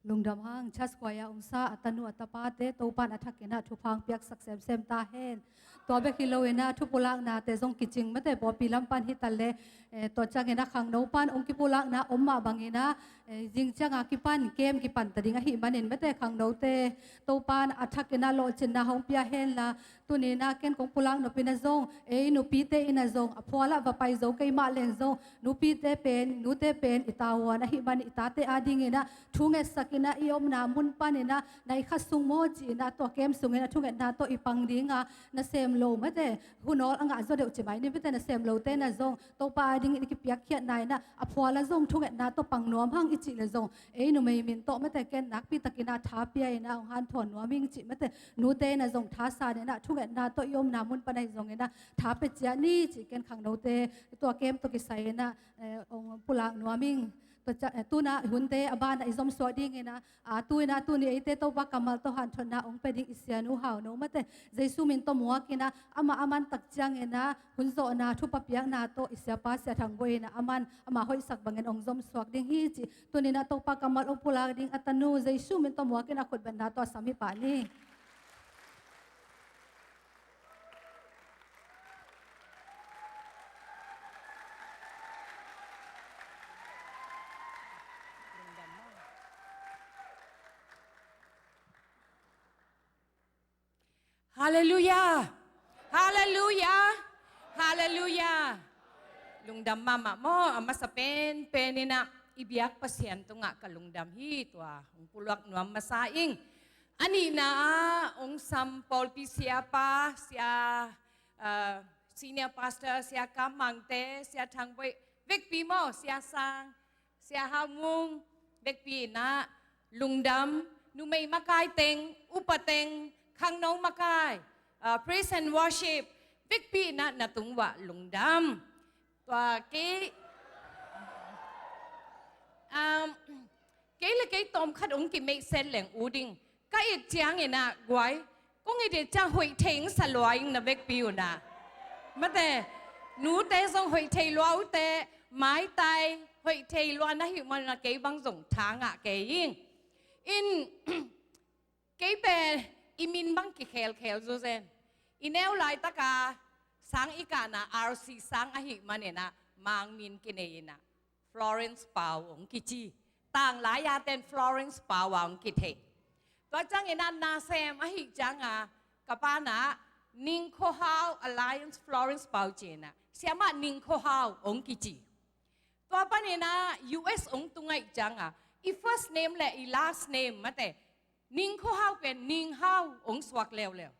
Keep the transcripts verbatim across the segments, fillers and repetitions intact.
Lungdam hang, church choir a umsa a tanu a tapate, Topan a thakin ah thupha hong piaksak semsem ta hen. Tua bek hi loin ah thupulaknate zong kicing mate, pawlpi lam pan hi ta leh, eh, tua ciangin ah khangno pan hong kipulakna om mah bangin ah, eh, zing ciang a kipan, kem kipan ta ding ahih manin mate, khangnote Topan a thakin ah lawhcinna hong pia henla, tuni-in ah ken kong pulak nop in ah zong, ei nupite in ah zong, a phual ah va pai zo kei mah leng zong, nupite pen, nute pen i tavuan ahih manin i tate adingin ah thungetsak in ah, i omna mun panin ah, nai khat sung maw ci-in ah, tua kem sungin ah thungetna tawh i pang ding a, nasem lo mate, hun awl a ngah zaw deuh ci mai ni mate, nasem lote in ah zong Topa adingin i kipiakkhiatna in ah, a phual ah zong thungetna tawh pang nuam hang i cih leh zong, ei numei min tawh mate, ken nakpi takin ah tha pia in ah hong hanthawn nuam ing cih mate, nute in ah zong thasan in ah thungetna tawh i omna mun pan ahi zongin ah tha pia ciat ni cih ken khangnote tua kem tawh kisai in ah, eh, hong pulak nuam ing. Tua ca-, eh, tu-in ah hunte a ban ah i zom suak dingin ah, a, tu-in ah tuni eite Topa kammal tawh hanthotna hong pia ding i sianu Hau No mate, Jesu min tawh muakin ah, amah a man tak ciangin ah hun zawhna thupha piakna tawh i siapa Sia Thang Boi in ah a man, amah hoihsak bangin hong zom suak ding hi cih tuni-in ah Topa kammal hong pulak ding a tanu Jesu min tawh muakin ah khutbetna tawh a sam hi pah ni. Halleluiah! Halleluiah! Halleluiah! Lungdam mahmah maw, a masa penpen in ah i biak Pasian tungah ka lungdam hi, tua hong pulak nuam masa ing. A nihna ah hong sam pawlpi siapa, sia, ah, senior pastor, Sia Kam Mangte, Sia Thang Boi, vekpi maw, Sia Sang, Sia Hau Mung, vekpi in ah lungdam, numei makai teng, upa teng, khangno makai, ah, praise and worship, vekpi in ah na tung uah lungdam. Tua kei, um, kei le kei tawmkhat hong kimeihset leng ut ing. Ka it ciangin ah guai, kong it ciang hoih thei ing sa lua ing na vekpi un ah. Mate, nute zong hoih thei lua ute, maitai, hoih thei lua na hih manin ah kei bang zong tha ngah kei ing. In, kei pen i min bang kikhelkhel zuzen. I neu laitak a sang i kahna R C Sang ahih manin ah Mang min kinei in ah Florence Pau hong kici. Tanglai a ten Florence Pau a hong kithei. Tua ciangin ah nasem ahih ciang a ka pa'n ah Ning Kho Hau alias Florence Pau ci-in ah, siamah Ning Kho Hau hong kici. Tua panin ah U S hong tung ahih ciang a, i first name le i last name mate, Ning Kho Hau pen Ning Hau hong suak leuleu.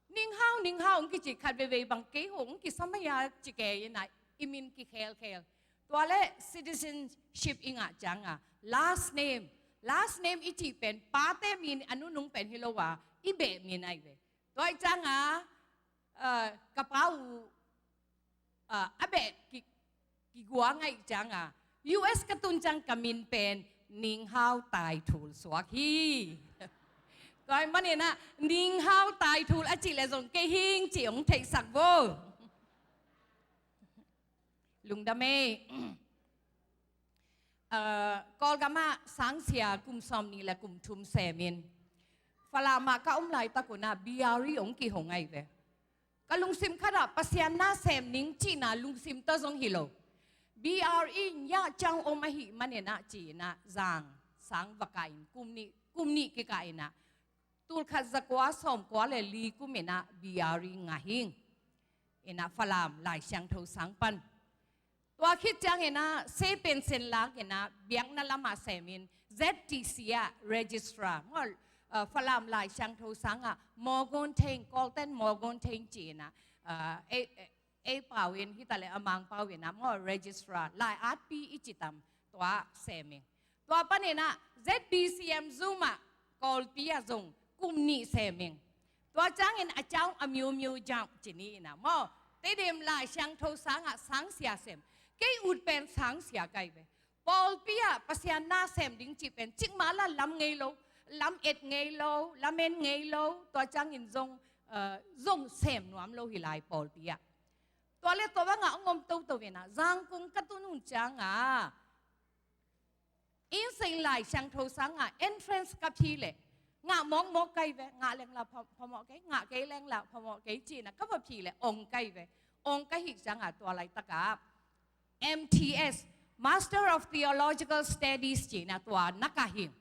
Ning Hau, Ning Hau hong kici, khat veivei bang kei hong kisam ahi a ci kei in ah, i min kikhelkhel. Tua leh citizenship i ngah ciang a, last name, last name i cih pen pate min a nunung pen hi lo a, i beh min ahi ve. Tua ahih ciang a, ah, ka pa uh, ah, a beh ki, kiguang ahih ciang a, U S ka tun ciang ka min pen Ning Hau Tai Thul suak hi. Tua ahih manin ah Ning Hau Tai Thul a cih leh zong kei hi ing cih hong theihsak vo. Lungdam ei. Ah, Kawlgam ah sangsia kum sawmnih le kum thum semin, Falam ah ka om laitak un ah B R E hong kihong ahi ve. Ka lungsim khat ah Pasian na sem ning cihna lungsim tawh zong hi lo. B R E in ah ciang om ahih manin ah ci-in ah zang sang va kah in kum nih, kum nih kikah in ah tul khat za kua sawm kua le li kum in ah B R E ngah hi ing. In ah Falam Lai Siangtho sang pan. Tua khit ciangin ah se pension lak in ah biakna lamah semin Z T C ah registrar maw, ah, Falam Lai Siangtho sang ah Mawgawn Theng, Kawlten Mawgawn Theng ci-in ah, ah, ei, ei, ei pau in hi ta leh a Mang pau in ah maw registrar, lai atpi i ci tam, tua sem ing. Tua panin ah Z B C M Zoom ah Kawlpi ah zong kum nih sem ing. Tua ciangin a caung a miumiu jam ci ni in ah maw, Tedim Lai Siangtho sang ah sangsia sem. Kei ut pen sangsia ka hi ve. Pawlpi ah Pasian na sem ding cih pen cikmah lah lam ngei lo, lam et ngei lo, lam en ngei lo, tua ciangin zong, eh, zong sem nuam lo hi lai pawlpi ah. Tua leh tua bang ah hong om toto in ah Zangkong ka tun hun ciang a, Inn seng Lai Siangtho sangah entrance ka phi leh, ngah mawkmawk kai ve, ngah leng la pha-, phamawh kei, ngah kei leng la phamawh kei ci-in ah ka va phi leh ong kai ve. Ong ka hih ciangah tua laitakah M T S, Master of Theological Studies ci-in ah tua na kah hi.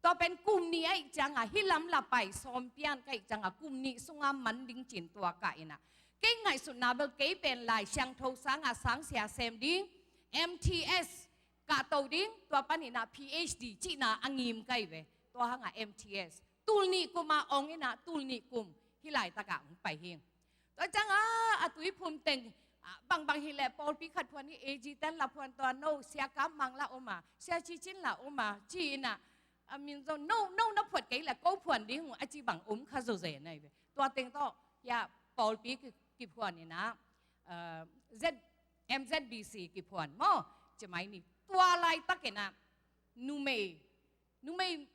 Tua pen kum nih ahih ciangah hih lam la pai sawm pian ka hih ciangah kum nih sungah man ding ci-in tua kah in ah, kei ngaihsutna bel kei pen Lai Siangtho sangah sangsia sem ding, M T S kahto ding, tua panin ah P H D cihna a ngim kai ve. Tua hangah M T S, tul nih kum ah ong in ah tul nih kum hih laitakah ong pai hi. Tua ciangah a tuiphum teng, ah, bangbang hi leh pawlpi khat phuan hi, A G ten la phuan, tua no Sia Kap Mang la om a, Sia Ci Cin la om a, ci-in ah, a min zong no, no na phuat kei leh ko phuan ding uh a ci bang om kha zawzen ahi ve. Tua teng tawh hih pawlpi ki, kiphuan in ah, ah, Z, M Z B C kiphuan maw, ci mai ni. Tua laitakin ah numei, numei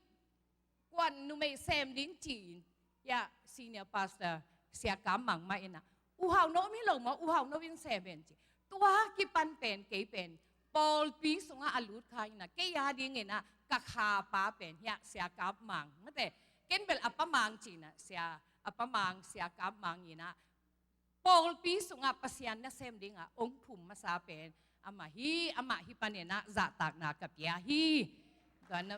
kuan, numei sem ding ci-in, hih senior pastor Sia Kap Mang mah in ah, U Hau no om hi lo maw, U Hau no in sem hen ci. Tua kipan pen kei pen pawlpi sungah a lut kha in ah, kei a dingin ah ka khapa pen hih Sia Kap Mang, mate, ken bel a Pa Mang ci-in ah, Sia, a Pa Mang, Sia Kap Mang in ah pawlpi sungah Pasian nasem dingah ong phum masa pen amah hi, amah hih panin ah zahtakna ka pia hi. Tua na,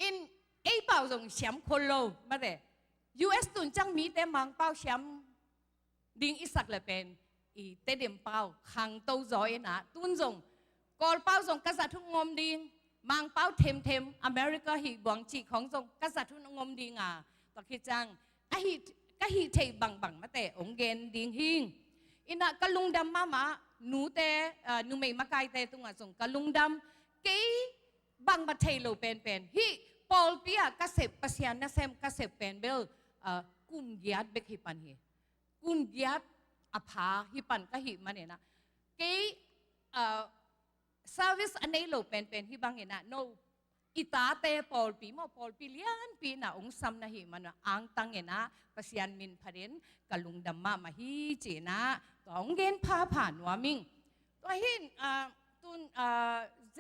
in, ei pau zong siam khol lo, mate. U S tun ciang mite Mangpau siam ding i sak leh pen i Tedim pau khangto zaw in ah, tun zong Kawlpau zong ka zat hun ong om ding, Mangpau themthem, America hih buang cih khawng zong ka zat hun ong om ding a, tua khit ciang a hih, ka hih theih bangbang mate ong gen ding hi. In ah ka lungdam mahmah, nute, ah, numei makaite tungah zong ka lungdam. Kei bangmah thei lo penpen, hih pawlpi ah ka sep, Pasian nasem ka sep pen bel, ah, kum giat bek hi pan hi. Kum giat a pha hi pan ka hih manin ah, kei, ah, service a nei lo penpen hih bangin ah, no, i tate pawlpi maw, pawlpi lianpi in ah ong sam na hih man ah, angtang in ah Pasian min phatin ka lungdam mahmah hi ci-in ah tua ong gen phapha nuam ing. Tua hi in, ah, tun, ah, Z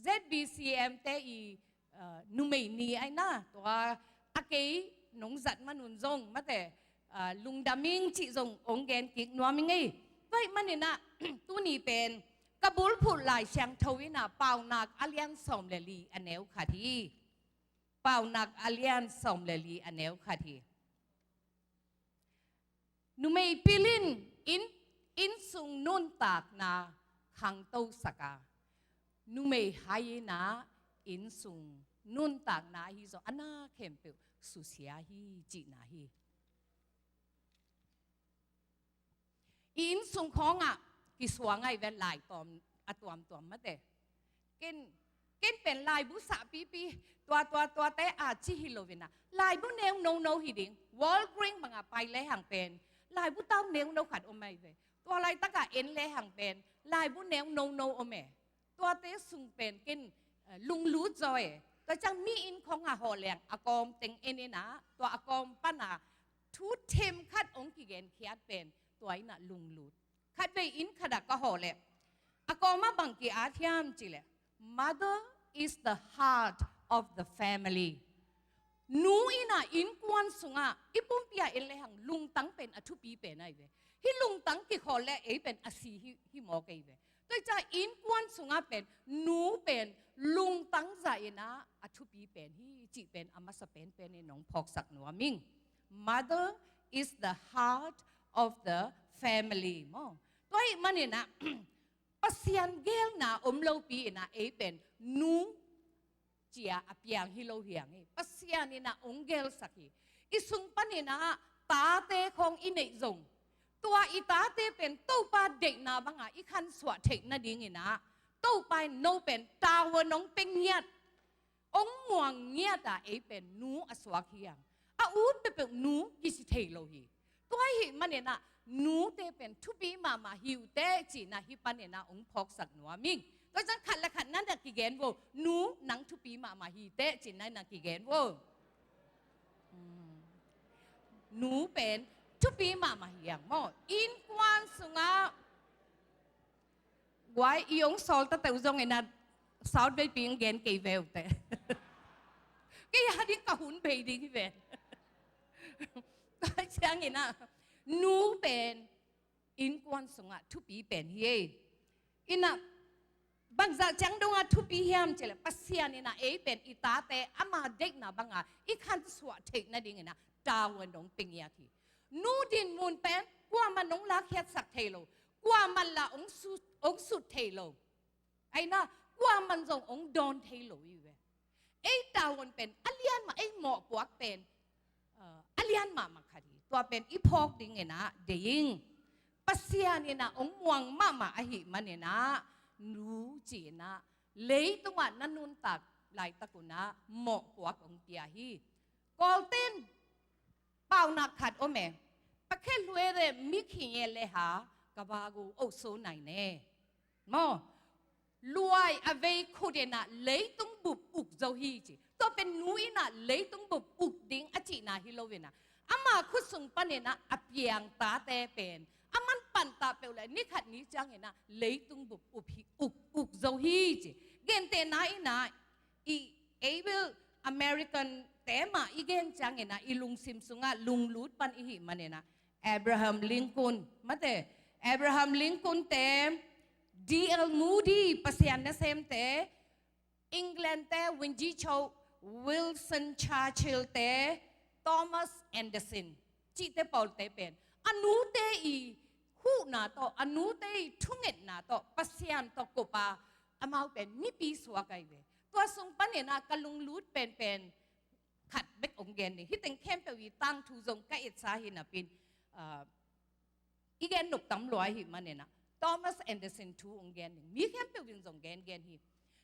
Z B C M te i, ah, numei ni ahi na, tua a kei nong zat man un zong mate, ah, lungdam ing cih zong ong gen kik nuam ing ei. Tua ahih manin ah tuni pen ka bulphuh Lai Siangtho in ah Paunak a lian sawm le li a neu khat hi. Paunak a lian sawm le li a neu khat hi. Numei pil in, in, innsung nuntakna khangtosak a, numei hai in ah innsung nuntakna ahi zong a na khempeuh susia hi cihna hi. I innsung khawngah kisuang ahi ve, lai tawm, a tuamtuam mate. Ken, ken pen laibu sahpipi, tua, tua, tuate a ci hi lo in ah, laibu neu nono hi ding. Walgreen bangah pai lehang pen laibu tau neu no khat om ahi ve. Tua laitakah en lehang pen laibu neu nono om e. Tuate sung pen ken, eh, lunglut zaw e. Tua ciang mi inn khawngah hawh leng a kawm teng en in ah, tua a kawm pan a thu themkhat ong kigenkhiat pen tua in ah lunglut. Khatvei inn khatah ka hawh leh a kawm ah bang ki-at hiam cih leh, "Mother is the heart of the family." Nu in ah innkuan sungah i pumpi ah en lehang lungtang pen a thupi pen ahi ve. Hih lungtang kikhawl leh ei pen a si hi, hi mawk ei ve. Tua hi ciang innkuan sungah pen nu pen lungtang zah in ah a thupi pen hi cih pen a masa penpen in ong phawksak nuam ing. Mother is the heart of the family maw. Tua ahih manin ah Pasian geelna om lopi in ah ei pen nu ci-a a piang hi lo hi hang hi. Pasian in ah ong geelsak hi. I sung panin ah tate khawng i neih zong, tua i tate pen Topa deihna bangah i khansuah theih nadingin ah Topa in no pen tavuan ong pia ngiat, ong muang ngiat a ei pen nu a suak hi hang. A ut peuhpeuh nu kici thei lo hi. Tua ahih manin ah nute pen thupi mahmah hi uh teh cihna hih panin ah ong phawksak nuam ing. Tua ciang khat le khat na na kigen vo, "Nu, nang thupi mahmah hi teh," ci-in na na kigen vo. Hmm. Nu pen thupi mahmah hi hang maw. Innkuan sungah Guai, i ong sawl ta teuh zong ina, sawl bei ping gen kei veu te. Kei a ding ka hun bei ding hi ve. Tua ciang ina, nu pen innkuan sungah thupi pen hi ei. Ina, bangzah ciang dongah thupi hiam cileh, Pasian ina ei pen i tate ama deihna banga i khansuah theih nading ina tavuan dong pia ngiat hi. Nu dinmun pen kuaman ong lakkhiatsak thei lo, kuaman la ong sut, ong sut thei lo. Aina, kuaman zong ong dawn thei lo hi ve. Ei tavuan pen a lian mah, ei mawhpuak pen, uh, a lian mahmah khat hi. Tua pen i phawk ding ina deih ing. Pasian ina ong muang mahmah ahih man ina, nu ci ina, leitungah na nuntak laitak una mawhpuak ong pia hi. Kawlten paunak khat om e. ประเทศรวยแต่มีขี้เหร่ เลยหา กะบากู โอโซ ไหนแน่ maw. Luai a vei khut ina leitung bup uk zo hi ci. Tua pen nu ina leitung bup uk ding a cihna hi lo ina, ama khut sung pan ina a piang tate pen a man pantah peuh le ni khat ni ciang ina leitung bup uk hi, uk, uk zo hi ci. Gentehna ina, i able American te mah i gen ciang ina, i lungsim sungah lunglut pan i hih man ina, Abraham Lincoln, mate, Abraham Lincoln te, D L Moody, Pasian nasemte, England te, Winston Cho-, Winston Churchill te, Thomas Edison cihte pawlte pen a nute i huhna tawh, a nute i thungetna tawh Pasian tawh kop a, amau pen mipi suak ahi ve. Tua sung pan ina ka lunglut penpen khat bek ong gen ding. Hih teng khempeuh i tangthu zong ka etsa hi napi in, ah, i gen nop tam lua ahih man ina, Thomas Edison thu ong gen ding. Mi khempeuh in zong gengen hi.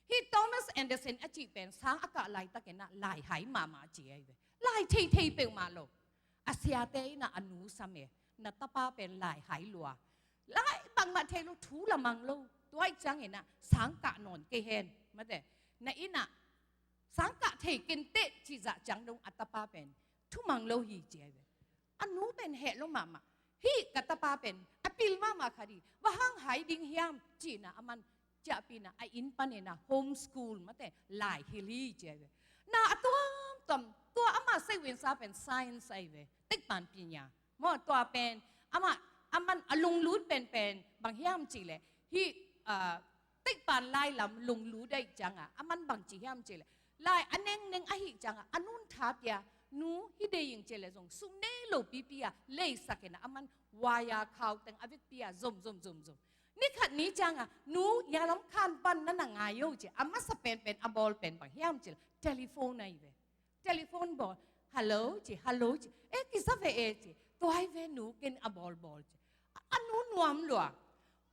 Hih Thomas Edison a cih pen sang a kah laitak ina lai hai mahmah ci ahi ve. Lai theithei peuhmah lo. A siate ina a nu sam e, na tapa pen lai hai lua. Lai bangmah thei lo, thu la mang lo. Tua ahih ciang ina sang kah nawn kei hen, mate. Na ina sang kah thei kei inteh cih zah ciang dong a tapa pen thu mang lo hi ci ahi ve. A nu pen heh lo mahmah. Hih ka tapa pen a pil mahmah khat hi. Bang hang hai ding hiam ci ina, a man ciahpih ina a inn pan ina home school, mate, lai hilh hi ci ahi ve. Na a tuamtuam, tua ama seihvin sa pen science ahi ve. Tekpan pinya. Maw, tua pen ama, a man a lunglut penpen bang hiam cih leh, hih, ah, tekpan lai lam lunglut ahih ciang a, a man bang ci hiam cih leh, lai a nengneng ahih ciang a, a nun tha pia, nu, hih deih ing cih leh zong sum nei lo pipi a leisak ina, a man wire khau teng a vekpi a zom, zom, zom, zom. Ni khat ni ciang a, nu, ya lam khan pan na na ngai o ci, a masa penpen a bawl pen bang hiam cih leh telephone ahi ve. Telephone bawl, hello ci, hello ci. Eh, kiza ve e ci. Tua hi ve nu, ken a bawl bawl ci. A, a nu nuam lua.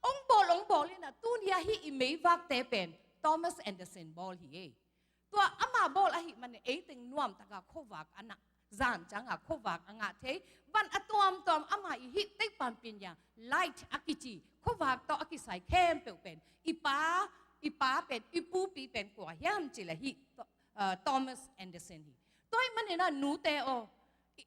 Ong bawl, ong bawl ina, tuni a hih i meivakte pen Thomas Edison bawl hi e. Tua ama bawl ahih man ei teng nuamtaka khuavak a na, zan ciang a khuavak a ngah thei. Van a tuamtuam ama i hih tekpan pinya light a kici khuavak tawh a kisai khempeuh pen i pa, i pa pen, i pupi pen kua hiam cih leh hih Tho-, ah, Thomas Edison hi. Tua ahih man ina nute aw, i,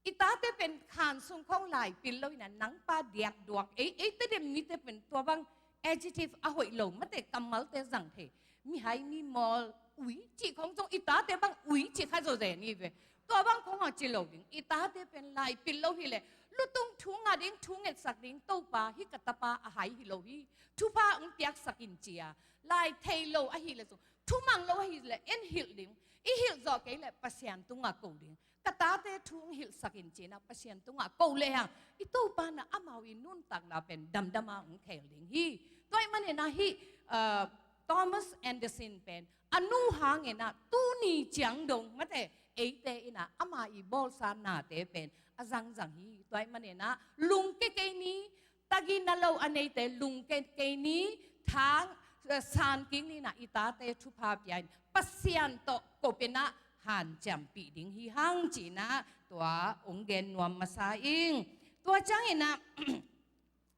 i tate pen khan sung khong lai pil lo ina, nang pa diakduak. Ei, ei Tedim mite pen tua bang adjective a hoih lo, mate, kammalte zang thei. Mihai, mimawl, ui cih khong zong i tate bang ui ci kha zawzen hi ve. Tua bang khong a ci lo ding. I tate pen lai pil lo hi leh, lutung thu ngah ding, thu ngetsak ding, Topa, hih ka tapa a hai hi lo hi. Thupha ong piaksak in ci a, lai thei lo ahih leh zong, thu mang lo ahih leh en hilh ding. I hilh zawh kei leh Pasian tungah ko ding. Ka tate thu ong hilhsak in ci ina Pasian tungah ko lehang, i Topa na amau i nuntakna pen damdam a ong khel ding hi. Tua ahih man ina hih, ah, Thomas Edison pen a nu hang ina tuni ciang dong, mate, eite ina ama i bawlsa nate pen a zangzang hi. Tua ahih man ina lungke kei ni, tagina lo a neite lungke kei ni, thang, eh, san kik ni ina i tate thupha pia in Pasian tawh kop ina hanciampih ding hi hang ci ina tua ong gen nuam masa ing. Tua ciang ina,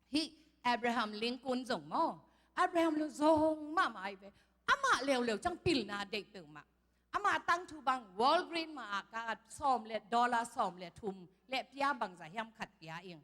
hih Abraham Lincoln zong maw. Abraham Lincoln zong mahmah ahi ve. Amah leuleu ciang pilna deih peuhmah. Amah tangthu bang Walgreen mah ah ka sawm le dollar sawm le thum le pia bangzah hiam khat pia ing.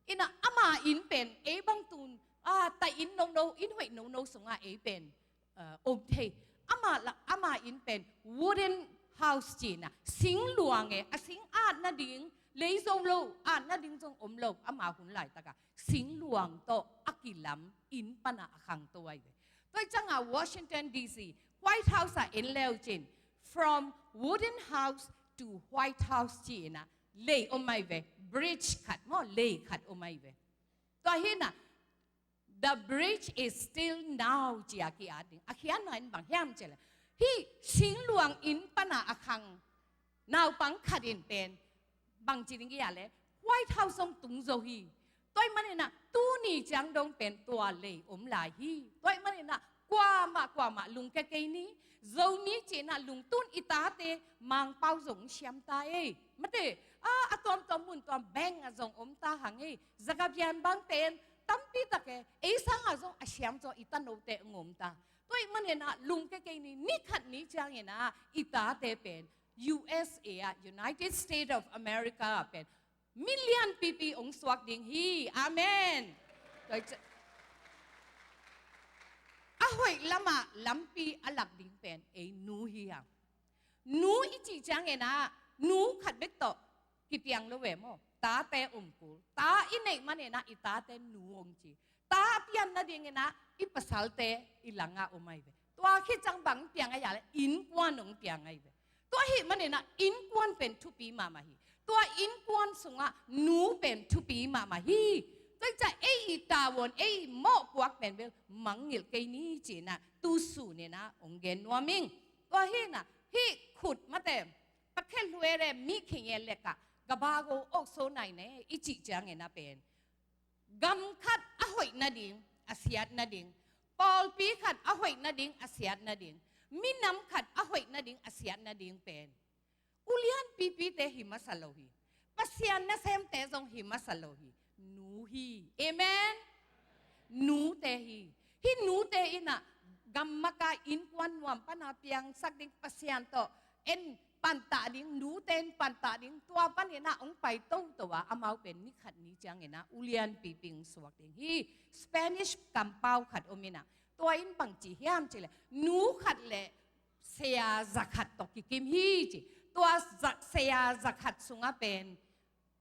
Ina ama inn pen ei bang tun A, ta inn nono, inn hoih nono sungah ei pen, uh, om thei. Ama, la, ama inn pen wooden house ci-in ah, singluang e, a sing at nading, lei zo lo, at nading zong om lo, ama hun laitakah singluang tawh a kilam inn panah a khangto ahi ve. Tua ciangah Washington D C, White House ah en le uh cin, from wooden house to White House ci-in ah, lei om ahi ve, bridge khat maw, lei khat om ahi ve. Tua hi-in ah, the bridge is still now ci-a ki-at ding. A khiatna in bang hiam cih leh, hih singluang inn panah a khang naupang khat in pen bang ci ding hiam cih leh, White House zong tung zo hi. Tua ahih manin ah tuni ciang dong pen tua lei om lai hi. Tua ahih manin ah kuamah kuamah lungkia kei ni. Zomi ci-in ah lungtuh in i tate Mangpau zong siam ta ei. Mate, a, a tuamtuam mun tuam bang ah zong om ta hang ei. Zagabian bang pen tampi tak e, ei sangah zong a siam zaw i tanote hong om ta. Tua ahih manin ah lungkia kei ni, ni khat ni ciangin ah i tate pen U S A ah, United States of America ah pen mi lianpipi hong suak ding hi. Amen. Tua hi ci-, a hoih lamah lampi a lak ding pen ei nu hi hang. Nu i cih ciangin ah nu khat bek tawh kipiang lo ve maw. Tate om kul. Ta i neih manin ah i tate nu hong ci. Ta a pian nadingin ah i pasalte i langah om ahi ve. Tua khit ciang bang piang ahi hiam cih leh innkuan hong piang ahi ve. Tua ahih manin ah innkuan pen thupi mahmah hi. Tua innkuan sungah nu pen thupi mahmah hi. Tua hi ciang ei i tavuan, ei i mawhpuak pen bel mangngilh kei ni ci-in ah tu sun in ah hong gen nuam ing. Tua hi-in ah hih khut mate, pakhet luere mi khinge lekah, gabago okso naine i cih ciangin ah pen gam khat a hoih nading, a siat nading, pawlpi khat a hoih nading, a siat nading, minam khat a hoih nading, a siat nading pen ulian pipite hi masa lo hi. Pasian nasemte zong hi masa lo hi. Nu hi. Amen. Nute hi. Hih nute in ah gam maka innkuan nuam pana piangsak ding, Pasian tawh en pantah ding, nute in pantah ding, tua panin ah hong pai toto a, amau pen ni khat ni ciangin ah ulian pipi hong suak ding hi. Spanish kampau khat om in ah, tua in bang ci hiam cih leh, nu khat le saya za khat tawh kikim hi ci. Tua za, saya za khat sungah pen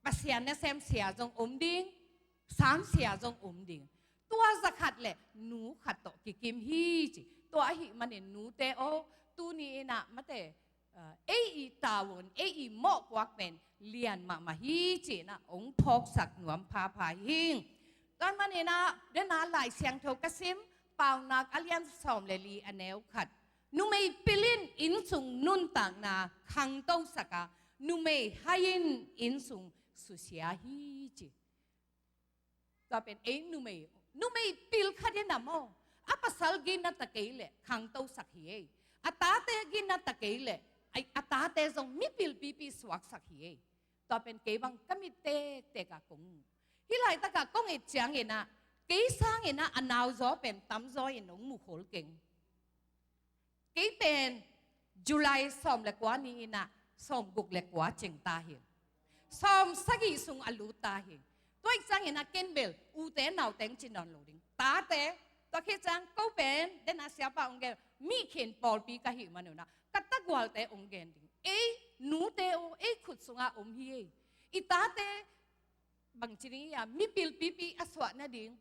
Pasian nasem saya zong om ding, sam saya zong om ding. Tua za khat le nu khat tawh kikim hi ci. Tua ahih manin nute aw, tuni in ah mate, ah, ei i tavuan, ei i mawhpuak pen lian mahmah hi ci-in ah hong phawksak nuam phapha hi ing. Tua ahih manin ah dena Lai Siangtho ka sim, Paunak a lian sawm le li a neu khat. Numei pil in innsung nuntakna khangtosak a, numei hai in innsung susia hi ci. Tua pen ei numei, numei pil khat in ah maw, a pasal gina ta kei leh khangtosak hi ei. A tate gina ta kei leh, ai, a tate zong mipil pipi suaksak hi ei. Tua pen kei bang ka mit tektek ah kong mu. Hih laitak ah kong et ciangin ah, kei sangin ah a nauzaw pen tamzaw in hong mu khol keng. Kei pen July sawm le kua ni in ah sawm guk le kua cing ta hi. Sawm sagih sung a lut ta hi. Tua ahih ciangin ah ken bel ute naute hong ci nawn lo ding. Tate, tua khit ciang ko pen, dena siapa hong gen, mi khin pawlpi ka hih manun ah ka tagualte hong gen ding. Ei nute aw, ei khut sungah om hi ei. I tate bang ci ding hiam, mipil pipi a suah nading,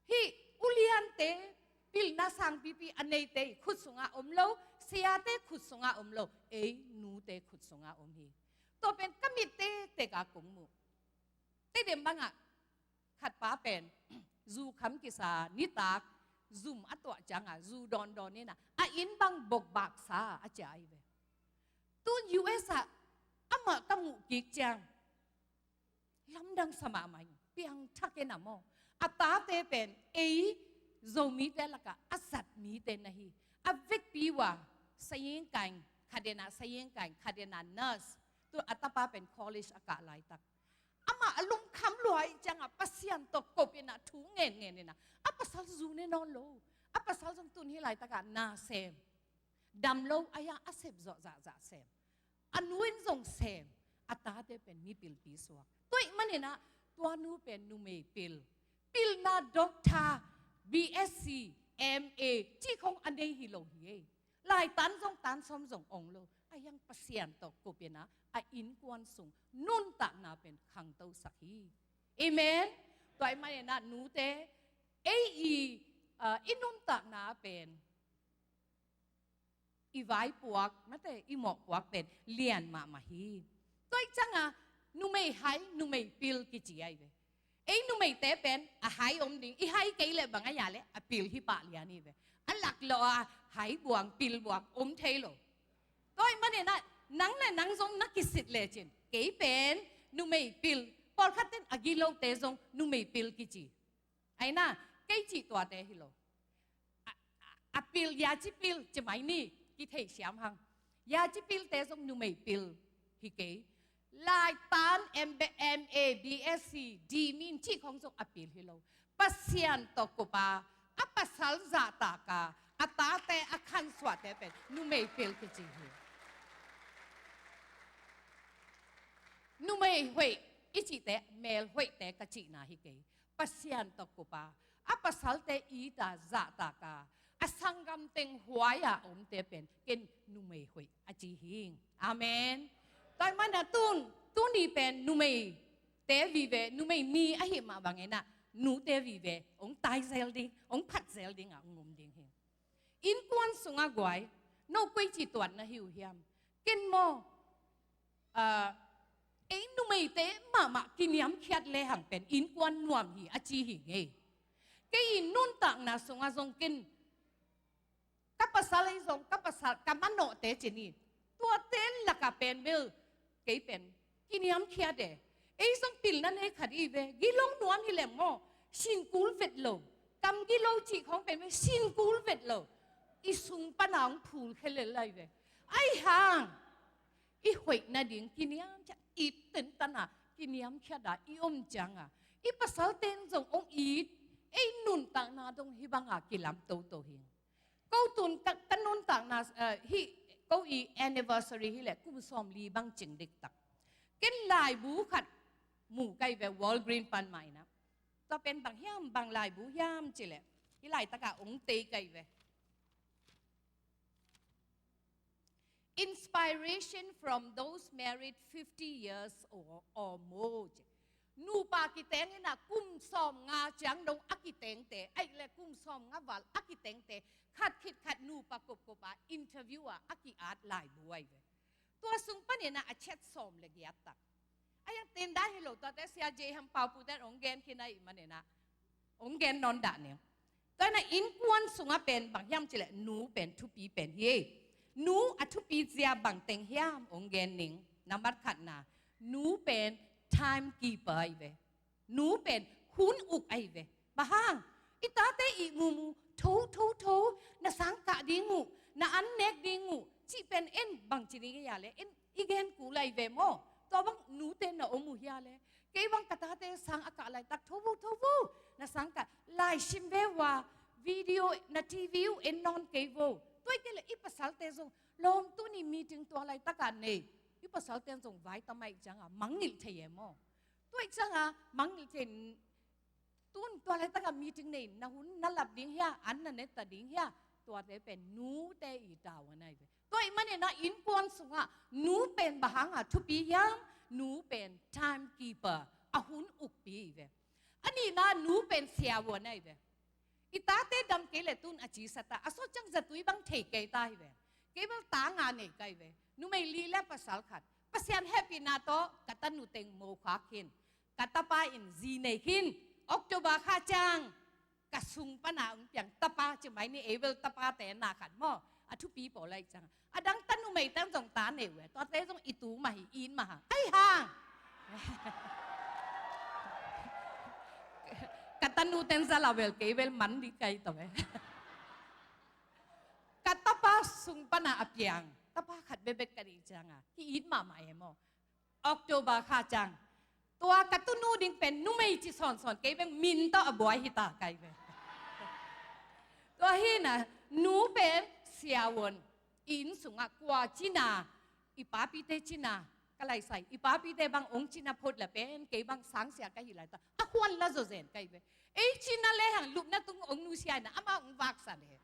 hih uliante, pilna sangpipi a neite khut sungah om lo, siate khut sungah om lo, ei nute khut sungah om hi. Tua pen ka mit tektek ah kong mu. Tedim bangah khat pa pen zu kham kisa, nitak zum a tuah ciangah zu dawndawn in ah, a inn bang bokbaksa a cia ahi ve. Tun U S ah amah ka muh kik ciang lamdang sa mahmah ing, piangthak in ah maw. A tate pen ei Zomite lakah a zat mite na hi. A vekpi uh a saying kaing, khat in ah saying kaing, khat in ah nurse. Tu a tapa pen college a kah laitak. Amah a lungkham lua ahih ciangah Pasian tawh kop in ah thu ngenngen in ah, a pasal zu ne nawn lo. A pasal zong tun hih laitakah na sem. Dam lo a, a sep zawh zahzah sem. A nu in zong sem, a tate pen mipilpi suak. Tua ahih manin ah tua nu pen numei pil, Pilna doctor, B S C, M A cih khong a nei hi lo hi ei. Laitan zong tan sawm zong ong lo. A hiang Pasian tawh kup in ah a innkuan sung nuntakna pen khangtosak hi. Amen. Tua ahih manin ah nute, ei i, ah, i nuntakna pen i vaipuak, mate, i mawhpuak pen lian mahmah hi. Tua ahih ciangin numei hai, numei pil kici ahi ve. Ei numeite pen a hai om ding, i hai kei leh bang a hia leh a pil hi pah lian hi ve. A lak lo a hai buang, pil buang om thei lo. Tua ahih manin ah nang le nang zong na kisit lecin kei pen numei pil, pawlkhat ten a gilote zong numei pil kici. Ahi na, kei cih tuate hi lo. A, a, a pil, yaci pil ci mai ni, kithei siam hang. Yaci pilte zong numei pil hi kei. Laitan M B, M A, B S C, D min cih khong zong a pil hi lo. Pasian tawh kup a, a pasal zahtak a, a tate a khansuahte pen numei pil kici hi. Numei hoih i cihte, mel hoihte ka cihna hi kei. Pasian tawh kup a, a pasalte it a, zahtak a, a sanggam teng huai a omte pen ken numei hoih a ci hi. Amen. Tua ahih manin ah tun, tuni pen numeite vive, numei mi ahih mah bangin ah nute vive ong tai zel ding, ong phat zel ding a ong om ding hi. Innkuan sungah guai, no koi ci tuat na hi uh hiam? Ken maw, ah, ei numeite mahmah kiniamkhiat lehang pen innkuan nuam hi a ci hi ngei. Kei i nuntakna sungah zong ken ka pasal ahi zong, ka pasal, ka manawhte ci ni, tuate lakah pen bel kei pen kiniamkhiat e. Ei zong pilna nei khat i ve, gilo nuam hi leng maw, sin kul vet lo. Kam gilo cih khong pen bel sin kul vet lo. I sung pan a ong phul khe lel lai ve. Ahi hang i hoih nading kiniamkhiat, it tentan a kiniamkhiat a i om ciang a, i pasalte in zong ong it, ei nuntakna dong hih bang a kilam toto hi. Ko tun ka, ka nuntakna, eh, hih ko i anniversary hi leh kum sawmli bang cing diktak. Ken laibu khat mu ka hi ve, Walgreen pan mah in ah. Tua pen bang hiam, bang laibu hiam ci leh, hih laitak a ong tei ka hi ve. Inspiration from those married fifty years or, or more. Nupa kiteng in ah kum sawmnga ciang dong a kitengte, ahih leh kum sawmnga val a kitengte, khat khit khat nupa kupkup a interview a, a ki-at laibu ahi ve. Tua sung panin ah a chet sawm le giat tak. A hiang ten dan hi lo, tuate Sia J Ham Pau Pu ten ong gen khin ahih manin ah ong gen nawn dah ning. Tua in ah innkuan sungah pen bang hiam ci leh nu pen thupi pen hi. Nu a thupi zia bang teng hiam ong gen ning. Nambat khatna, nu pen timekeeper ahi ve. Nu pen hun uk ahi ve. Bang hang, i tate i mumu, tho, tho, tho, na sang kah ding uh, na an nek ding uh, cih pen en bang ci ding hia leh, en i gen kul lai ve maw. Tua bang nute na om uh hia leh, kei bang ka tate sang a kah laitak, tho vo, tho vo, na sang kah, lai sim ve ua, video, na T V uh en nawn kei vo. Tua hi kei leh i pasalte zong, lawm, tuni meeting tua laitak a nei, i pasalte zong vai ta mai ciang a mangngilh thei e maw. Tua hi ciang a mangngilh thei, tun tua laitak a meeting nei, na hun na lap ding hia, an na ne ta ding hia, tuate pen nute i tavuan ahi ve. Tua ahih manin ah innkuan sungah nu pen bang hang a thupi hiam, nu pen timekeeper, a hun ukpi ahi ve. A nihna, nu pen siavuan ahi ve. I tate dam kei leh tun a ci sa ta, a sawt ciang zatui bang thei kei ta hi ve. Kei bel ta nga nei ka hi ve. Numei li le pasal khat. Pasian hehpihna tawh ka tanu teng mo khak khin. Ka tapa in zi nei khin. October kha ciang ka sung pan a ong piang tapa ci mai ni, ei bel tapate na khat maw. A thupi pawl ahi ciang. A dang tanu mei teng zong ta nei uh e. Tuate zong i tu mah hi, i it mah hang. Ahi hang. Ka tanu ten za la vel, kei bel man ding ka hi ta ve. Ka tapa sung pan a a piang tapa khat bekbek ka hih ciang a, ki it mahmah e maw. October kha ciang, tua ka tunu ding pen numei ci sawnsawn, kei bek min tawh a buai hi ta ka hi ve. Tua hi na, nu pen siavuan, inn sungah kua cina, i papite cina, ka laisai, i papite bang ong cina phot leh pen, kei bang sangsia ka hi lai ta. A khuan la zawzen ka hi ve. Ei cina le hang lupna tung ong nusia ina amau ong vaksa le.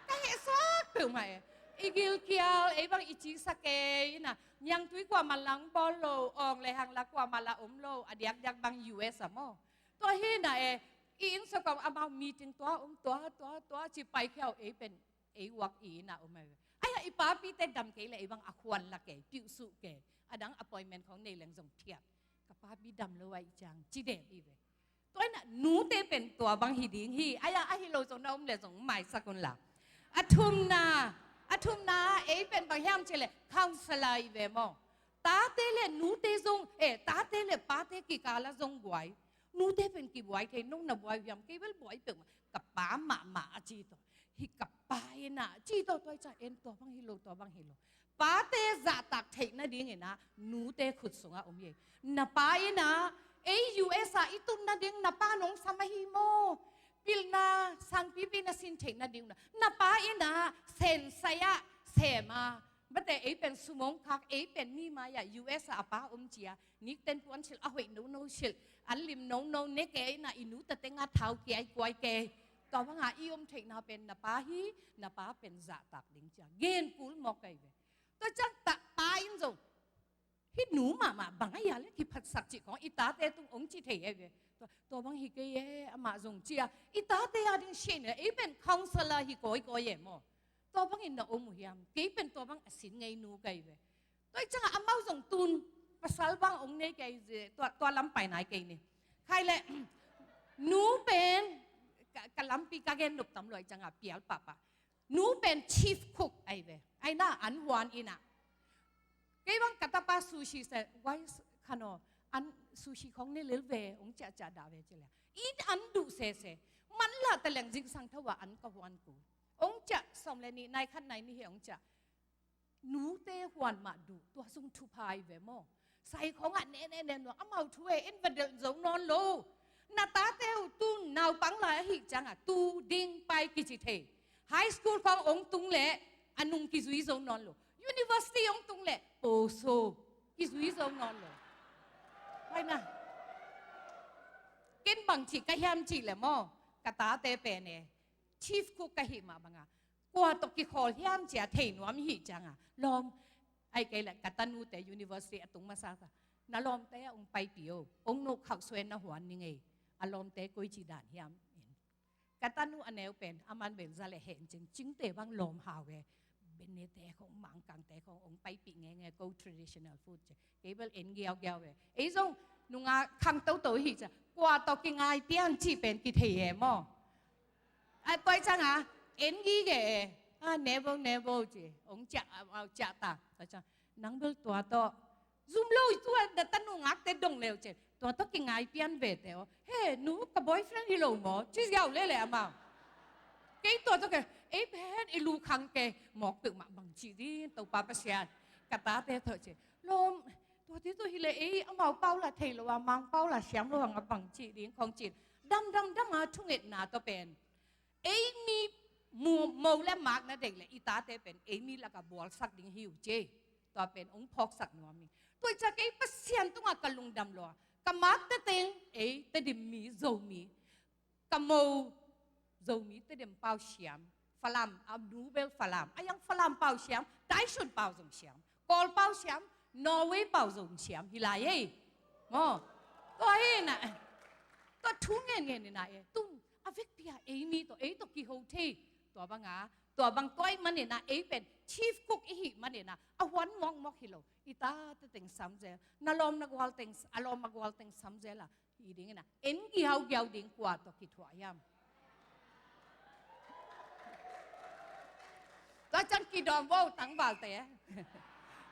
Ka hehsak peuhmah e. I gilkial ei bang i cisa kei ina. Niangtui kuamah la ong bawl lo, awng le hang la kuamah la om lo, a diakdiak bang U S a maw. Tua hi ina e, i inn sawk ah amau meeting tua om, tua tua tua ci paikhia uh, ei pen ei uak i inn ah om ahi ve. Aia i papite dam kei leh ei bang a khuan la kei, piuhsuh kei, a dang appointment khong nei leng zong thiat. Ka papi dam lo ahih ciang ci dep hi ve. Tua ina nute pen tua bang hi ding hi. Aia ahi lo zong na om le zong maisak un la. A thumna, a thumna ei pen bang hiam ci leh counselor hi ve maw. Tate le nute zong, eh, tate le pate kikal ah zong buai. Nute pen kibuai thei, nong na buai uh hiam? Kei bel buai peuhmah, ka pa mahmah a ci tawh. Hi ka pa ina ci tawh, tua hi ca en tua bang hi lo, tua bang hi lo. Pate zahtak theih nading ina nute khut sungah om hi. Na pa ina ei U S ah i tun nading na pa nong sam ahi maw? Pilna sangpipi na sin theih nading na, na pa ina sensai ah sem a, bate ei pen sumong khak, ei pen mi mai ah U S ah a pa om cia, nikten puan silh a hoih nono silh, an lim nono ne kei ina i nu ta tengah thau kiai kuai kei. Tua banga i om theihna pen na pa hi, na pa pen zahtak ding cia gen kul mawk ahi ve. Tua ciang ta pa in zong hi nu mahmah bang a ia le kiphatsak cih khong i tate tung ong ci thei ahi ve. Tua, tua bang hi kei e, amah zong cia i tate a ding sien e, ei pen counselor hi kawikawi e maw. Tua bangin na om uh hiam? Kei pen tua bang a sin ngei nu ka hi ve. Tua hi ciangah amau zong tun pasal bang ong nei kei ze, tua, tua lam pai nai kei ni. Khai le nu pen ka, ka lampi ka gen nop tam luai ciangah pial pahpah. Nu pen chief cook ahi ve. Aina an huan ina. Kei bang ka tapa sushi se, wai khano, an sushi khong ne lel ve, ong ciah ciah dah ve ci le. In an duh sese. Man lah ta leng zingsang thawa an ka huan ku. Ong ciah sawm le nih nai khat nai ni hi ong ciah. Nute huan mah duh, tua zong thupha hi ve maw. Sai khongah ne ne ne nuam, amau thu e, en va delh zo nawn lo. Na tate uh tun naupang lai ahih ciangah tu ding pai kici thei. High school khong ong tung leh a nung kizui zo nawn lo. University ong tung leh poso kizui zo nawn lo. Pai na. Ken bang cih ka hiam cih leh maw, ka tate pen e, chief cook ka hih mah bangah kua tawh kikhawl hiam cia thei nuam hih ciangah lawm. Ai kei le ka tanute university a tung masa sa, na lawmte a ong paipih o, ong nuh khauh suen na huan ning ei. A lawmte koi ci dan hiam? Ka tanu a neu pen aman pen za le hen cing, cingte bang lawm hau e. Benete khong, mangkangte khong ong paipih ngenge ko, traditional food ci. Kei bel en giaugiau e. Ei zong nungak khang toto hi cia, kua tawh kingai pian cih pen kithei e maw. A tua hi ciangah en gige e. A, nevo nevo ci. Ong ciah, a, a, ciah ta. Tua ciang nang bel tua tawh zum lo, tua na tanu ngakte dong leu ci. Tua tawh kingai pian vete aw. He nu, ka boyfriend hi lo maw ci ziau lele amau. Kei tua tawh ke, ei pen i lu khang ke mawk peuhmah bang ci ding Topa Pasian. Ka tate tawh ci. Lawm, tua ti tawh hi le ei amau pau la thei lo a, Mang pau la siam lo hang a bang ci ding khong ci. Dam dam dam a thungetna tawh pen ei mi mu, mo le mak na deih le i tate pen ei mi lakah bualsak ding hi uh ci. Tua pen ong phawksak nuam hi. Tua hi ciah kei Pasian tungah ka lungdam lua. Ka mak teteng ei Tedim mi, Zomi. Ka mo Zomi Tedim pau siam. Falam, a nu bel Falam. A yang Falam pau siam, Taisun pau zong siam. Kawl pau siam, Norway pau zong siam hi lai ei. Maw. Tua hi na. Tua thu ngen ngen hi na e. Tung a vekpi a ei mi tawh, ei tawh kiho thei. Tua banga, tua bang tua ih manina ei pen chief cook i hih manina a huan mawkmawk hi lo. I tate teng samzel, na lawm na gual teng, a lawm a gual teng samzel a hi dingina en giaugiau ding kua tawh kithuah hiam? Tua ciang kidawm vo tangvalte.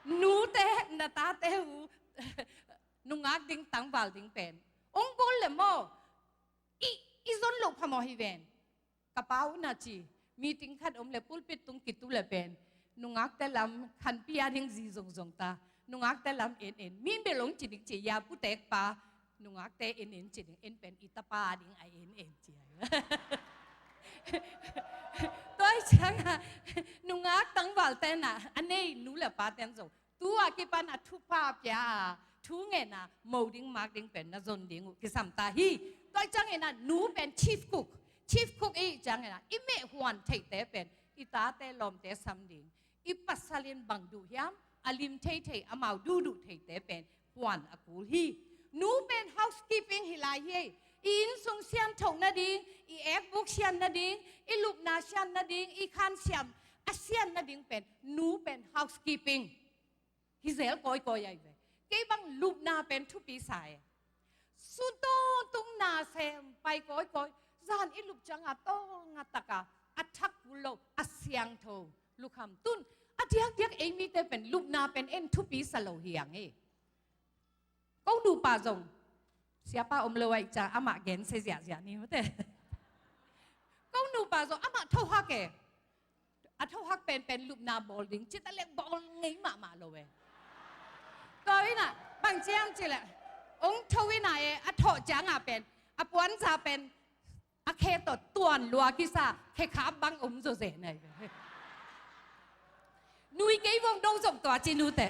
Nute, na tate uh nungak ding tangval ding pen ong gol le maw? I, i zon loh phamawh hi ven. Ka pa uh na ci, meeting khat om le pulpit tung kitu le pen nungakte lam khanpi a ding zi zongzong ta. Nungakte lam en en. Min bel ong ci dik ci ya, putek pa, nungakte en en ci ding, en pen i tapa a ding a en en ci a. Tua hi cianga nungak tangvalte na a nei nu le paten zong tua kipan a thupha pia a, thu ngen a, mo ding mak ding pen na zon ding uh kisam ta hi. Tua ciangin a nu pen chief cook, chief cook i ciangin a i meh huan theihte pen i tate lawmte sam ding. I pasal in bang duh hiam, a lim theithei, amau duhduh theite pen huan a kul hi. Nu pen housekeeping hi lai hi. I innsung sianthoh nading, i ekbuk sian nading, i lupna sian nading, i khan siam a sian nading pen nu pen housekeeping hi zel kawikawi ahi ve. Kei bang lupna pen thupi sa e. Sutawtung na sem pai kawikawi. Zan i lup cianga tawlnga taka a thak kul lo, a siangtho lukham tun. A diakdiak ei mite pen lupna pen en thupi sa lo hi ang e. Ko nupa zong, siapa om lo ahi ca amah gen se ziahziah ni mate. Ko nupa zong amah thohak e. A thohak penpen lupna bawl ding cita lek bawl ngei mahmah lo e. Tua inah bang ciam cileh ong tho inah e, a thawh ciangah pen a puanza pen a khe tawh tuan lua kisa, khe khap bang om zawzen ahi ve. Nui kei vong do zong tua ci nute.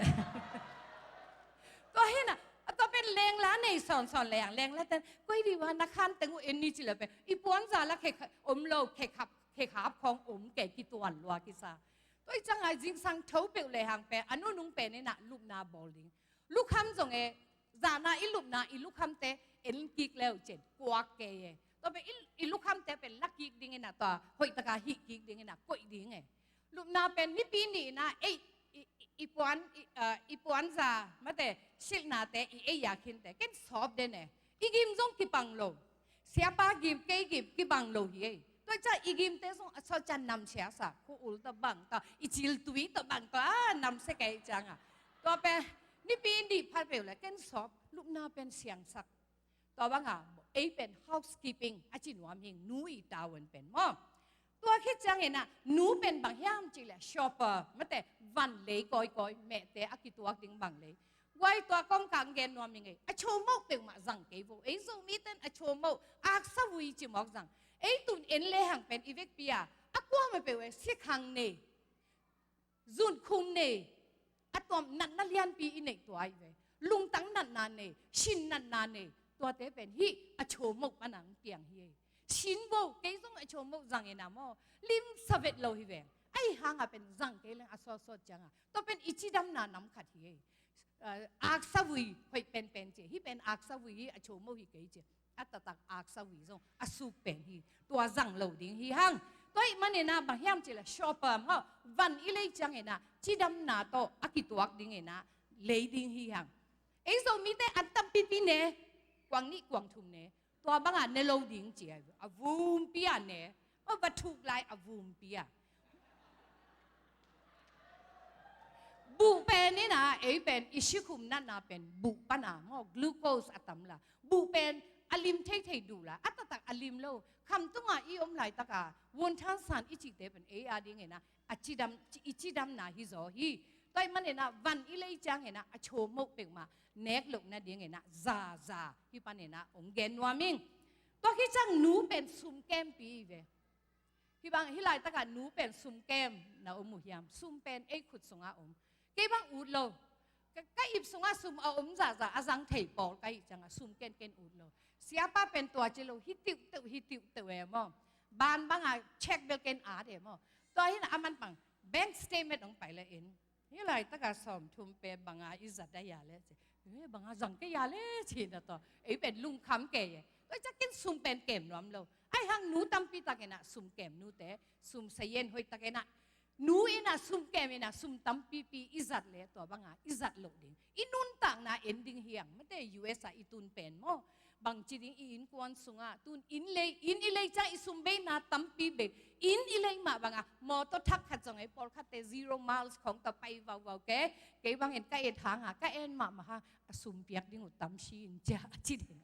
Tua hinah a tua pen lengla nei sawnsawn leng lengla ten koi di wa na khan teng uh en ni cileh pen i puanza la khe kha-, om lo, khe khap khe khap khawng om kei, kituan lua kisa. Tua i cangah zingsang tho peuh lehang pen a nunung pen inah lupna bawl ding. Lukham zong e, zana i lupna i lukhamte en kik leu cen kuak kei e. Tua pen i, i lukhamte pen la kik ding inah tua hoihtaka hih kik ding inah koih ding e. Lupna pen nipi nih inah ei i, i, i puan, i, ah, i puanza mate silhnate i ei a khinte ken sawp den e. I gim zong kipang lo. Siapa gim, kei gim kibang lo hi ei. Tua i ca i gimte zong a sawt ca namsia sa, khu ul tawh bang tawh, i cil tui tawh bang tawh a namsia kei cianga. Tua pen nipi nih phat peuh le ken sawp, lupna pen siangsak. Tua banga ei pen housekeeping a ci nuam hing, nu i tavuan pen maw. Tua khit ciangin ah nu pen bang hiam cih leh shopper, mate van lei kawikawi, mehte a kituak ding bang lei. Guai tua kong kang gen nuam ing ei, a chomoh peuhmah zang kei vo. Ei Zomite in a chomoh, aksa vui ci mawk zang. Ei tun en lehang pen i vekpi a, a kuamah peuh e, sikhang nei, zunkhum nei, a tuam natna lianpi i neih tua ahi ve. Lungtang natna nei, sin natna nei, tuate pen hih a chomoh pana hong piang hi ei. Sin vo, kei zong a chomoh zang inah maw, limsa vet lo hi veng. Ahi hangah pen zang kei leng a sawtsawt ciangah. Tua pen i cidamna nam khat hi ei. Ah, aksa vui hoih penpen ci, hih pen aksa vui hi, a chomoh hi kei ci. A taktak aksa vui zong a suk pen hi. Tua zang lo ding hi hang. Tua ih maninah bang hiam cih leh shopper maw, van i lei cianginah cidamna tawh a kituak dinginah lei ding hi hang. Ei Zomite an tampipi ne, kuang nih kuang thum ne. Tua bangah ne lo ding ci a, a vumpi ah ne. Maw, va thuk lai a vumpi ah. Buh pen inah, ei pen i sikhum natna pen buh pana maw, glucose a tam la. Buh pen a lim theithei duh la, a taktak a lim lo. Khamtungah i om laitaka wuntan san i cihte pen ei a dinginah a cidam, i cidamna hi zaw hi. Tua ih maninah van i lei cianginah a chomoh peuhmah nek loh nadinginah zaza hih paninah hong gen nuam ing. Tua khit ciang nu pen sumkempi hi ve. Hih bang hih laitakah nu pen sumkem na om uh hiam? Sum pen ei khut sungah om. Kei bang ut lo. Ka, ka ip sungah sum a om zahzah a zang thei pawl ka hih ciangah sum kenken ut lo. Siapa pen tua ci lo, hi tiuhteuh, hi tiuhteuh e maw. Ban bangah check bel ken at e maw. Tua hinah a man pang bank statement hong pai le in. Hih laitakah sawmthum pe banga i zat a hia le ci. Eh, banga zang kei hia le ci na tawh. Ei pen lungkham kei e. Tua ciah ken sum pen kem nuam lo. Ahi hang nu tampi takinah sum kem nute, sum sayen hoih takinah nu inah sum kem inah sum tampipi i zat le tua banga i zat loh ding. I nuntakna en ding hiang, mate U S ah i tun pen maw. Bangci ding i innkuan sungah tun inn lei, inn i lei ciang i sum beina tampi bei. Inn i lei mah bangah mawtaw thak khat zong ei pawlkhatte zero miles khawng tawh pai vauvau ke. Kei bangin ka et hangah ka en mahmah hang a sum piak ding uh tam si in ciah a ci ding.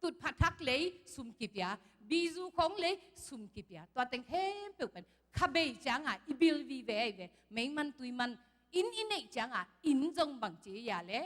Tutphah thak lei sum kipia, bizu khawng lei sum kipia. Tua teng khempeuh pen kha bei ciangah i bil vive ahi ve. Meiman tuiman inn i neih ciangah inn zong bangci a hia le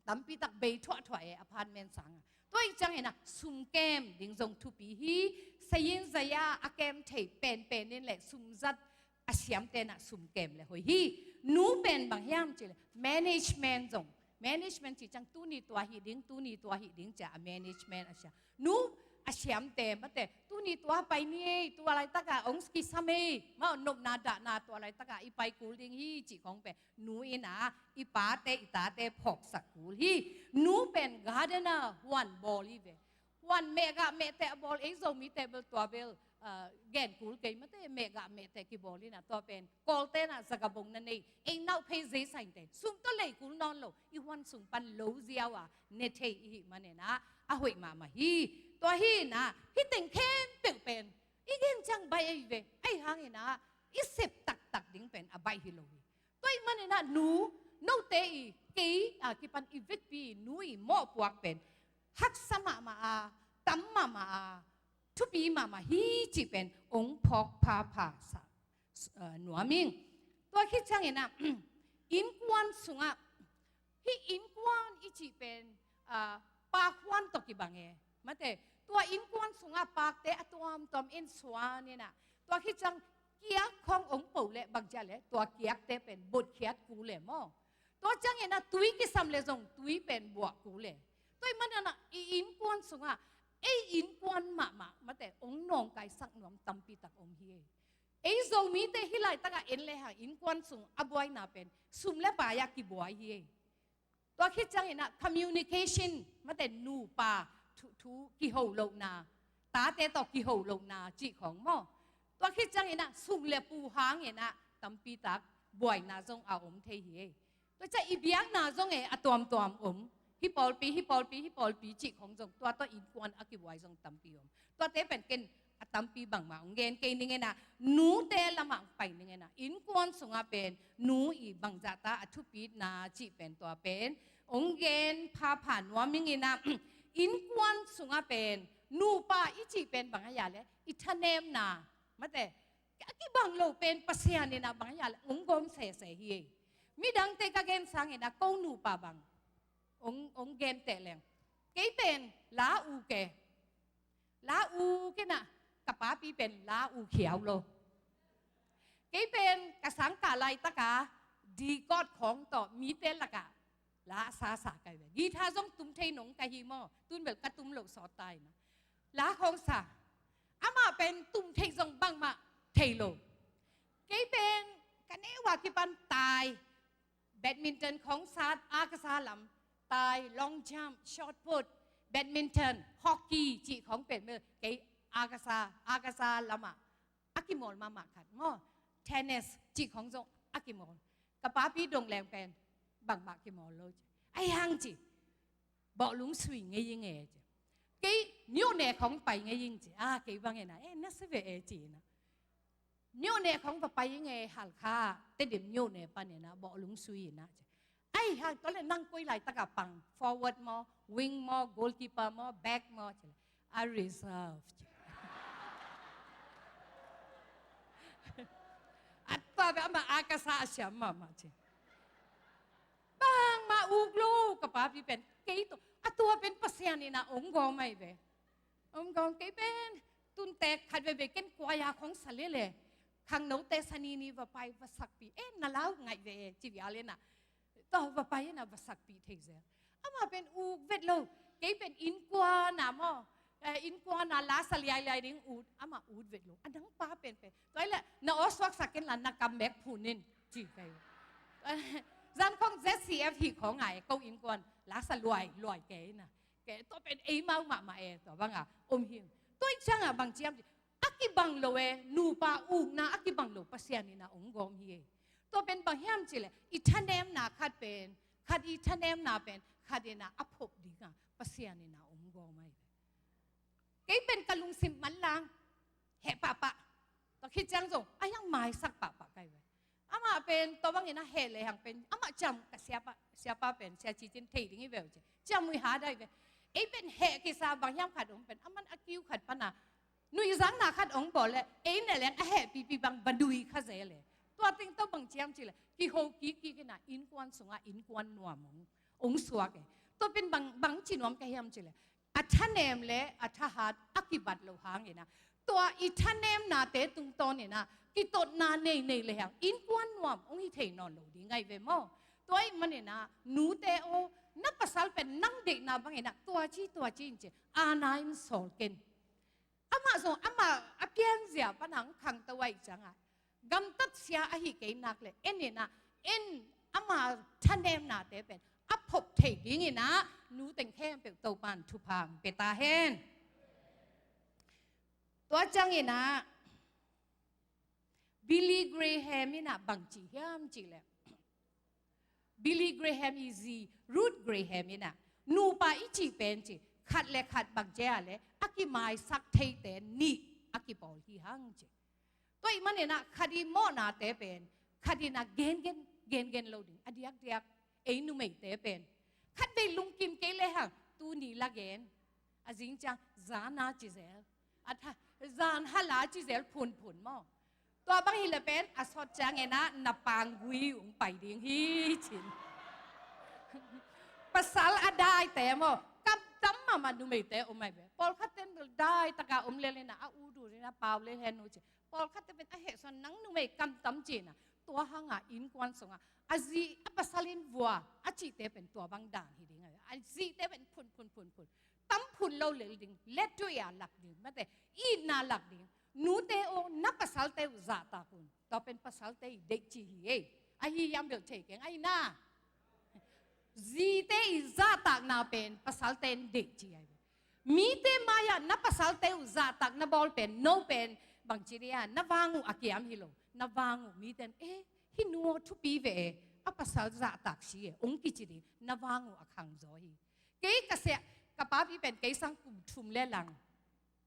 tampi tak bei thuahthuah e apartment sangah. Tua ih cianginah sum kem ding zong thupi hi. Sayin zaya a kem thei penpen in le sum zat a siamte inah sum kem le hoih hi. Nu pen bang hiam cih le management zong Management cih ciang tuni tua hih ding, tuni tua hih ding ci-a a management a siam. Nu a siamte mate, tuni tua pai ni ei, tua laitak a ong kisam ei, mah nopna dahna tua laitak a i pai kul ding hi cih khong pen nu in ah i pate i tate phawksak kul hi. Nu pen gardener, huan bawl hi ve. Huan mehgah mehteh a bawl, ei Zomite bel tua bel, ah, gen kul kei mate, mehgah mehteh kibawl hi na, tua pen Kawlte na zagabong na nei, ei nauh phei zei sainte sum tawh lei kul nawn lo, i huan sung pan lo ziau a ne thei i hih manin ah a hoih mahmah hi. Tua hi na, hih teng khempeuh pen i gen ciang baih ahi ve, ahi hangin ah i sep taktak ding pen a baih hi lo hi. Tua ahih manin ah nu, note i, kei a kipan i vekpi nu i mawhpuak pen haksa mahmah a, tam mahmah a, thupi mahmah hi cih pen ong phawk phapha sa, eh, nuam ing. Tua khit ciangin ah innkuan sungah, hih innkuan i cih pen, ah, pakhuan tawh kibang e. Mate, tua innkuan sungah pakte a tuamtuam in suan in ah, tua khit ciang kiak khong ong po leh bangcia leh tua kiakte pen botkhiat kul e maw. Tua ciangin ah tui kisam leh zong tui pen buah kul e. Tua ahih manin ah i innkuan sungah ei innkuan mahmah mate, ong nawngkaisak nuam tampi tak om hi ei. Ei Zomite hih laitak a en lehang innkuan sung a buaina pen sum le pai a kibuai hi ei. Tua khit ciangin ah communication mate, nupa thu, thu kiho lohna, tate tawh kiho lohna cih khong maw. Tua khit ciangin ah sum le pu hangin ah tampi tak buaina zong a om thei hi ei. Tua ciang i biakna zong e a tuamtuam om. Hih pawlpi, hih pawlpi, hih pawlpi cih khong zong tua tawh innkuan a kibuai zong tampi om. Tuate pen ken a tampi bangmah ong gen kei ning e na, nute lamah ong pai ning e na. Innkuan sungah pen nu i bangzahta a thupitna cih pen tua pen ong gen phapha nuam ing e na. Innkuan sungah pen nupa i cih pen bang a hia leh i thanemna mate, a kibang lo pen Pasian in ah bang a hia leh ong gawm sese hi ei. Midangte ka gen sangin ah ko nupa bang ong, ong gen teh leng, kei pen la uk e. La uk in ah ka papi pen la uk khiau lo. Kei pen ka sangkah laitak a D chord khong tawh mite lakah la a sasa ka hi ve. Guitar zong tum thei nong ka hi maw, tun bel ka tum loh sawt ta in ah la khong sa. Amah pen tum thei zong bangmah thei lo. Kei pen ka neu a kipan tai, badminton khong sat, a ka sa lam, tai, long jump, shot put, badminton, hockey cih khong pen bel kei a ka sa, a ka sa lamah a kimawl mahmah khat maw. Tennis cih khong zong a kimawl. Ka papi dong leng pen bangmah kimawl lo ci. Ahi hang ci, bawhlung sui ngei ing e ci. Kei myone khong pai ngei ing ci. A, kei bang e na, e, na si ve e ci na. Myone khong va pai ing e, Halkha, Tedim myone pan e na, bawhlung sui in ah ci. Ahi hang tua leh nang koi laitak a pang, forward maw, wing maw, goalkeeper maw, back maw ci leh, a reserve ci. A tua beh amah a ka sa a siam mahmah ci. Bangmah uk lo ka papi pen. Kei tawh a tua pen Pasian in ah ong gawm ahi ve. Ong gawm, kei pen tuntek khat veve ken kuaya khong sa lele, khangnote sanini va pai va sakpih e, na lau ngaih ve e ci vial in ah. Tua va pai in ah va sakpih thei zel. Amah pen uk vet lo. Kei pen innkuan ah maw, eh, innkuan ah la sa liailiai ding ut, amah ut vet lo. A nang pa pen pen, tua hi leh na aw suaksak ken la, na kam bek phun in ci kei. Zan khong Z C F hih khong a e, ko innkuan la sa luai luai kei na. Kei tua pen ei mau mahmah e, tua bang a om hi. Tua i ciang a bang ciam ci, a kibang lo e, nupa ukna a kibang lo Pasian in ah ong gawm hi e. Tua pen bang hiam ci leh i thanemna khat pen khat, i thanemna pen khat in ah a phop ding a Pasian in ah ong gawm ahi ve. Kei pen ka lungsim manlang heh pahpah. Tua khit ciang zong a hiang maisak pahpah ka hi ve. Amah pen tua bangin a heh lehang pen amah ciam, ka siapa, siapa pen Sia Ci Cin thei ding hi ve uh ci. Ciam ui ha dai ve. Ei pen heh kisa bang hiam khat ong pen aman a kiu khat pan a nuihzakna khat ong bawl leh ei ne leng a hehpipi bang va nui kha zel e. Tua teng tawh bang ciam ci leh kiho kikkik in ah innkuan sungah innkuan nuam ong, ong suak e. Tua pen bang, bang ci nuam ka hiam ci leh a thanem le a thahat a kibat lo hangin ah, tua i thanemnate tungtawn in ah kitotna nei nei lehang innkuan nuam ong hi thei nawn lo ding ahi ve maw. Tua ahih manin ah, nute aw, na pasal pen nang deihna bangin ah, tua ci, tua ci in ci, aana in sawl ken. Amah zong, amah a pianzia pan hong khangto ahih ciangah, gamtatsia ahi kei nak leh, en in ah, en ama thanemnate pen a phop theih dingin ah, nu teng khempeuh Topa'n thupha hong pia ta hen. Tua ciangin ah, Billy Graham in ah bang ci hiam cih leh, Billy Graham i zi Ruth Graham in ah, nupa i cih pen ci, khat le khat bang ci a leh a kimaisak theite nih a kipawl hi hang ci. Tua ahih manin ah, khat i mawhnate pen khat in ah gengen, gengen lo ding, a diakdiak ei numeite pen. Khatvei lungkim kei le hang, tuni la gen, a zing ciang zana ci zel, a tha, zan hala ci zel phunphun maw. Tua bang hi leh pen, a sawt ciangin ah na panggui hong pai ding hi cin. Pasal a daite maw, kamtam mahmah numeite om ahi ve. Pawlkhat ten dai taka om lel in ah, a ut ut in ah pau lel hen uh ci. Pawlkhatte pen a hehsuan, nang numei kamtam ci in ah, tua hang ah innkuan sungah a zi, a pasal in vua a cihte pen tua bang dan hi ding ahi ve. A zite pen phun, phun, phun, phun. Tam phun lo lel ding, lettui a lak ding, mate, itna lak ding. Nute aw, na pasalte uh zahtak un. Tua pen pasalte i deih ci hi ei. Ahi hiam bel thei keng, ahi na. Zite i zahtakna pen pasalte in deih ci ahi ve. Mite mai-ah na pasalte uh zahtak na bawl pen, no pen, bangci dia, na vang uh a kiam hi lo. Na vang uh mite in, eh, hih nu aw thupi ve e, a pasal zahtak si e, hong kici ding, na vang uh a khang zaw hi. Kei ka sia, ka papi pen kei sang kum thum le lang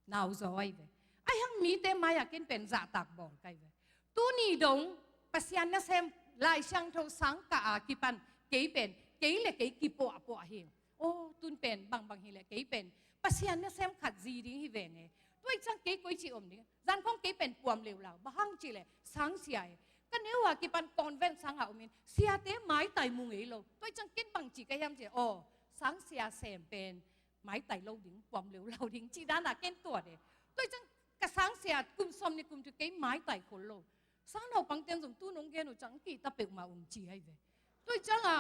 nau zaw ahi ve. Ahi hang mite mai-ah ken pen zahtak bawl ka hi ve. Tuni dong, Pasian nasem, Lai Siangtho sang kah a kipan, kei pen, kei le kei kipuahpuah hi. Aw, tun pen, bangbang hi leh kei pen Pasian nasem khat zi ding hi veng e. Tua ahih ciang kei koici om ding. Zan khawng kei pen puam leulau. Bang hang cih leh, sangsia e. Ka neu a kipan convent sang a om in, siate maitai mu ngei lo. Tua ahih ciang ken bangci ka hiam cih leh, aw, sangsia sem pen maitai lo ding, puam leulau ding, cih dan a ken tuat e. Tua ahih ciang ka sangsia kum sawmnih kum thum kei maitai khol lo. Sangnaupangte'n zong tu nong gen uh ciang kihta peuhmah ung ci ahi ve. Tua ahih ciang a,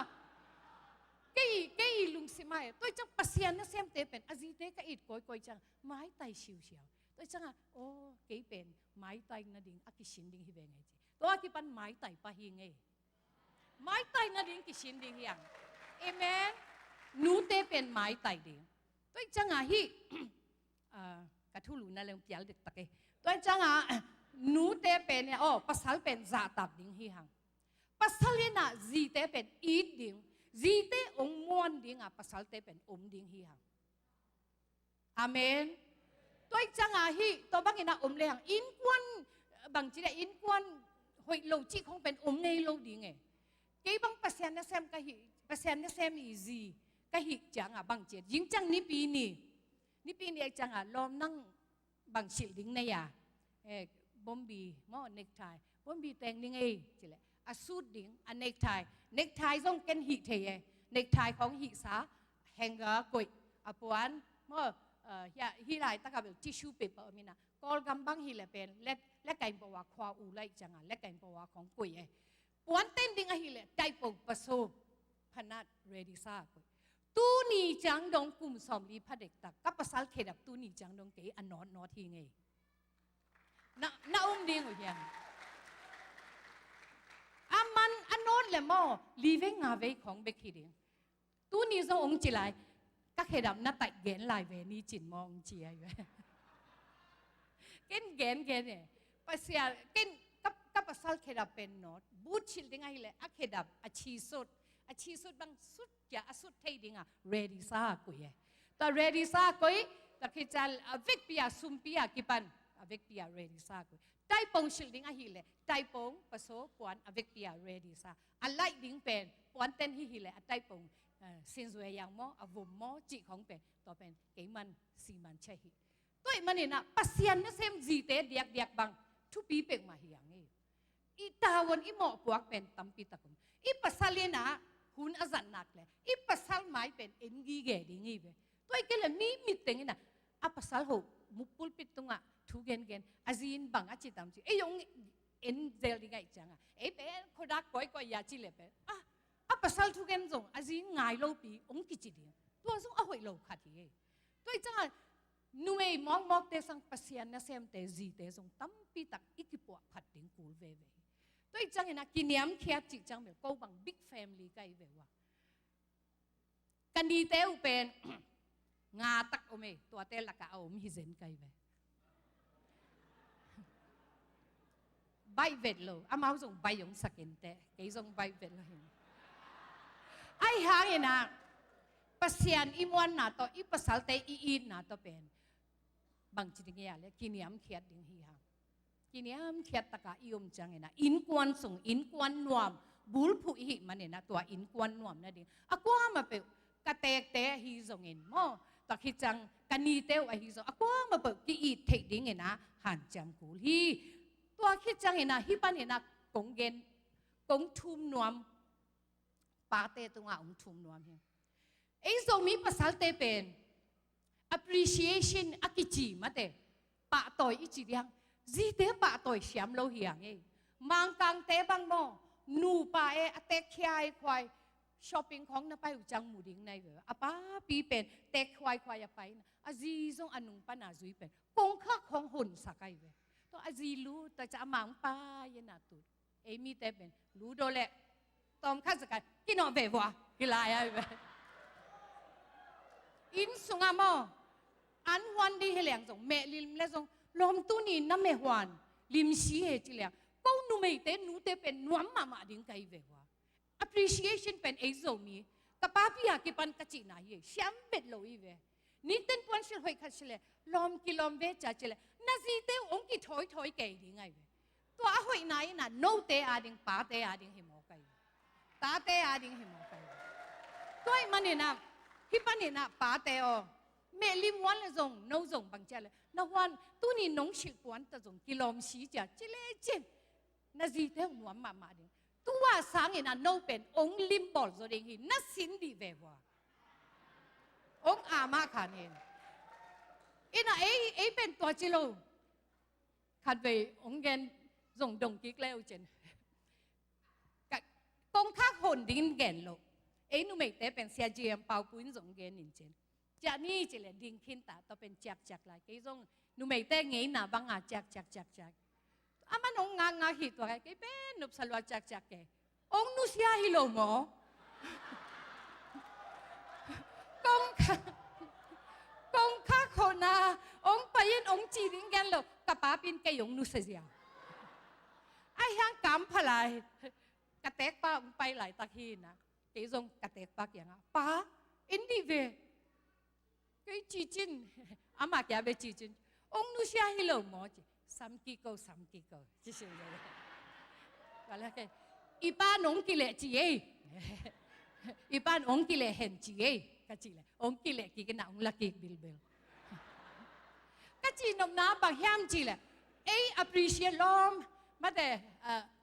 kei, kei lungsim ah e. Tua ahih ciang Pasian nasemte pen, a zite ka it kawikawi ciang, maitai siusiau. Tua ahih ciang a, aw, kei pen maitai nading a kisin ding hi veng e ci. Tua a kipan maitai pah hi ngei. Maitai nading kisin ding hi hang. Amen. Nute pen maitai ding. Tua ahih ciang a hih, ah, ka thulu na leng pial dektak e. Tua ahih ciang a, nute pen, aw, pasal pen zahtak ding hi hang. Pasal in a zite pen it ding. Zite hong muan ding a pasalte pen om ding hi hang. Amen. Tua ahih ciang a hih, tua bangin a om le hang, innkuan, bangci dia, innkuan hoih lo cih khawng pen om ngei lo ding e. Kei bang Pasian nasem ka hih, Pasian nasem i zi ka hih ciang a bangci, zing ciang Nipi ni, Nipi ni ahih ciang a, lawm nang bang silh ding na hia? Eh, bombi maw, necktie. Bombi teng ding ei, ci leh, a suit ding, a necktie. Necktie zong ken hih thei e. Necktie khawng hihsa, hanger koih, a puan maw, eh, hih, hih laitak a bel tissue paper om in a, Kawlgam bang hi leh pen, le, le kain pawa khua u lai ciang a, le kain pawa khawng koih e. Puan ten ding ahih leh, taipong, paso, phanat, ready sa koih. Tuni ciang dong kum sawmli pha dektak, ka pasal khedap tuni ciang dong kei a nawtnawt hi ngei. Na, na um ding uh hiam? A man a nawt le maw, li vei nga vei khawng bek hi ding. Tuni zong hong ci lai, ka khedap na taih gen lai ve ni cin maw hong ci ahi ve. Ken gen gen e. Pasian, ken ka, ka pasal khedap pen nawt. But silh ding ahih leh, a khedap, a chi sut. A chi sut bang sut kia, a sut thei ding a, ready sa koih e. Tua ready sa koih, tua khit ciang a vekpi a, sumpi a kipan, a vekpi a ready sa koih. Taipong silh ding ahih leh, taipong, paso, puan, a vekpi a ready sa. A laih ding pen, puan ten hi hi leh, a taipong, eh, sinzue yang maw, a vom maw, cih khawng pen, tua pen, kei man, si man cia hi. Tua ahih manin a, Pasian nasem zite diakdiak bang, thupi peuhmah hi hang e. I tavuan i mawhpuak pen tampi tak om. I pasal in a hun a zat nak leh, i pasal mai pen en gige ding hi ve. Tua ahih kei leh mi mitteng in a, a pasal ho, mu pulpit tungah thu gengen, a zi in bang a ci tam ci. Ei hong en zel ding ahih ciang a, ei pen khuadak kawikawi a ci leh pen, ah, a Pasal thugen zong a zi ngai lopi hong kici ding. Tua zong a hoih lo khat hi. Tua ih ciangah numei mawkmawkte sang Pasian nasemte zite zong tampitak i kipuah phat ding kul veve hi. Tua ih ciangin a kiniamkhiat cih ciang bel ko bang big family ka hi ve uh a, ka nite uh pen nga tak om e, tuate lakah a om hi zen ka hi ve. Baih vet lo, amau zong baih hong sak inteh, kei zong baih vet lo hi. Ahi hangin ah Pasian i muanna tawh, i pasalte i itna tawh pen bangci ding hi a le kiniamkhiat ding hi hang. Kiniamkhiat taka i om ciangin ah innkuan sung, innkuan nuam bulphuh i hih manin ah tua innkuan nuam nading a kuamah peuh ka teekte ahi zongin maw, tua khit ciang ka nite uh ahi zong a kuamah peuh ki-it theih dingin ah hanciam kul hi. Tua khit ciangin ah hih panin ah kong gen, kong thum nuam, pate tungah hong thum nuam hi. Ei Zomi pasalte pen appreciation a kici mate, pahtawi i ci diang. Zite pahtawi siam lo hi ang ei. Mangkangte bang maw, nupa e a teek khiai khuai, shopping khawng na pai uh ciang mu ding na hi ve. A papi pen teek khuai khuai a pai na, a zi zong a nung pana zui pen kongkhak khawng honsak ahi ve. Tua a zi lu ta ca a mang pai na tut. Ei mite pen ludo le tawm khat zakai kinawh ve vua hi lai ai ve. Inn sungah maw, an huan ding hi leng zong meh lim le zong lawm tuni na meh huan lim si he ci leng ko numeite nute pen nuam mahmah ding ka hi ve vua. Appreciation pen ei Zomi ka papi a kipan ka cihna hi siam bet lo hi ve. Nikten puan silh hoih khat silh le lawm kilawm ve cia cileh na zite uh hong kithawithawi kei ding ahi ve. Tua a hoihna in ah note a ding pate a ding hi mawk ahi ve. Tate a ding hi mawk ahi ve. Tua ih manin ah hih panin ah pate aw, meh lim huan le zong no zong bang cia le na huan tuni nong silh puan ta zong kilawm si cia cileh cin na zite uh nuam mahmah ding. Tua sangin a no pen ong limbawl zaw ding hi na sin dih ve hua. Ong amah khan hin. Ina ei, ei pen tua ci lo. Khat vei ong gen zong dong kik leu cin. Kongkhak hon dingin gen lo. Ei numeite pen sia G M Paupuin zong gen in cin. Ciah ni cileh ding khinta tua pen ciakciak lai. Kei zong numeite ngeina banga ciakciak ciakciak. Aman hong ngakngak hi tua kei pen nupsa lua ciakciak kei. Hong nusia hi lo maw? Kongkhak, kongkhak hona hong pai in hong ci ding gen lo. Ka papin kei hong nusia ziau. Ai hiang kam pha lai. Ka tekpa hong pai laitak hi na. Kei zong ka tekpa kiangah pa in dih ve. Kei cicin, ama kia be cicin. Ong nusia hi lo maw ci. Sam kiko, sam kiko. Ci sin lo. Kala kei. Ipa nong kile ci ei. Ipa nong kile hen ci ei. Ka ci le. Ong kile kikina ong lakik bilbil. Ka ci nopna bang hiam ci le. Ei appreciate lawm. Mate,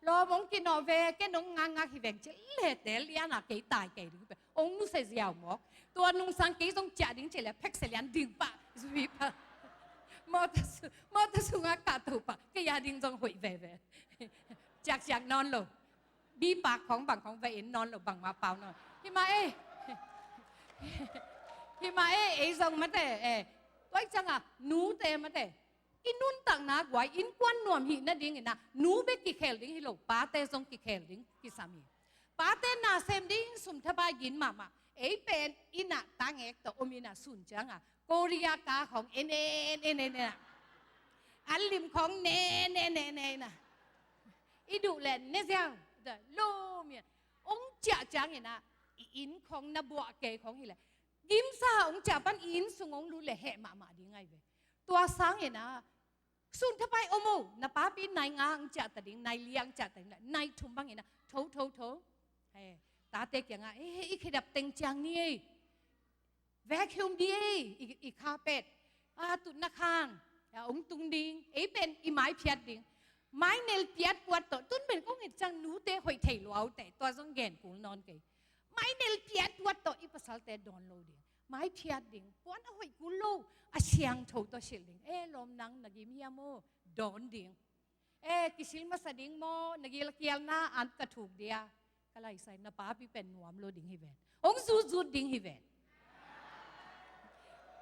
lawm ong kinawh ve, ken ong ngakngak hi veng ci le tel liana kei tai kei ding pe. Ong nusia ziau mawk. Tua nungsang kei zong ciah ding ci le phek se lian ding pah zui pah. Mawta sungah kahto pah kei a ding zong hoih veve. Ciakciak nawn lo. Bipak khawng bang khawng ve in nawn lo bangmah pau nawn. Himah ei. Himah ei ei zong mate. Tua ih ciangah nute mate. I nuntakna guai innkuan nuam hih nadingin ah nu bek kikhel ding hi lo, pate zong kikhel ding kisam hi. Pate na sem ding sum thapai gin mahmah. Ei pen inn ah tangek tawh om inn ah sun ciangah Korea ka khawng en en en en en ah, an lim khawng ne ne ne ne in ah, i duh le ne ziau da lo mi ah. Ong ciah ciangin ah i inn khawng na buah kei khawng hileh gimsa ong ciah pan i inn sung ong lut le heh mahmah ding ahi ve. Tua sangin ah sun thapai om o, na papi nai nga ang ciah ta ding, nai li ang ciah ta ding, nai thum bangin ah tho tho tho. He, tate kiangah he, he, i khedap teng ciang ni ei. Vacuum di ei, i, i carpet a tutna khang a ong tung ding, ei pen i mai phiat ding. Mai nel piat puat tawh tun pen kong it ciang nute hoih thei luaute tua zong gen kul nawn kei. Mai nel piat puat tawh i pasalte dawn lo ding. Mai phiat ding puan a hoih kul lo, a siangtho tawh silh ding. E lawm nang na gim hiam aw? Dawn ding. E kisil masa ding maw? Na gil a kialna an ka thuk dia. Ka laisai, na papi pen nuam lo ding hi ven. Hong zutzut ding hi ven.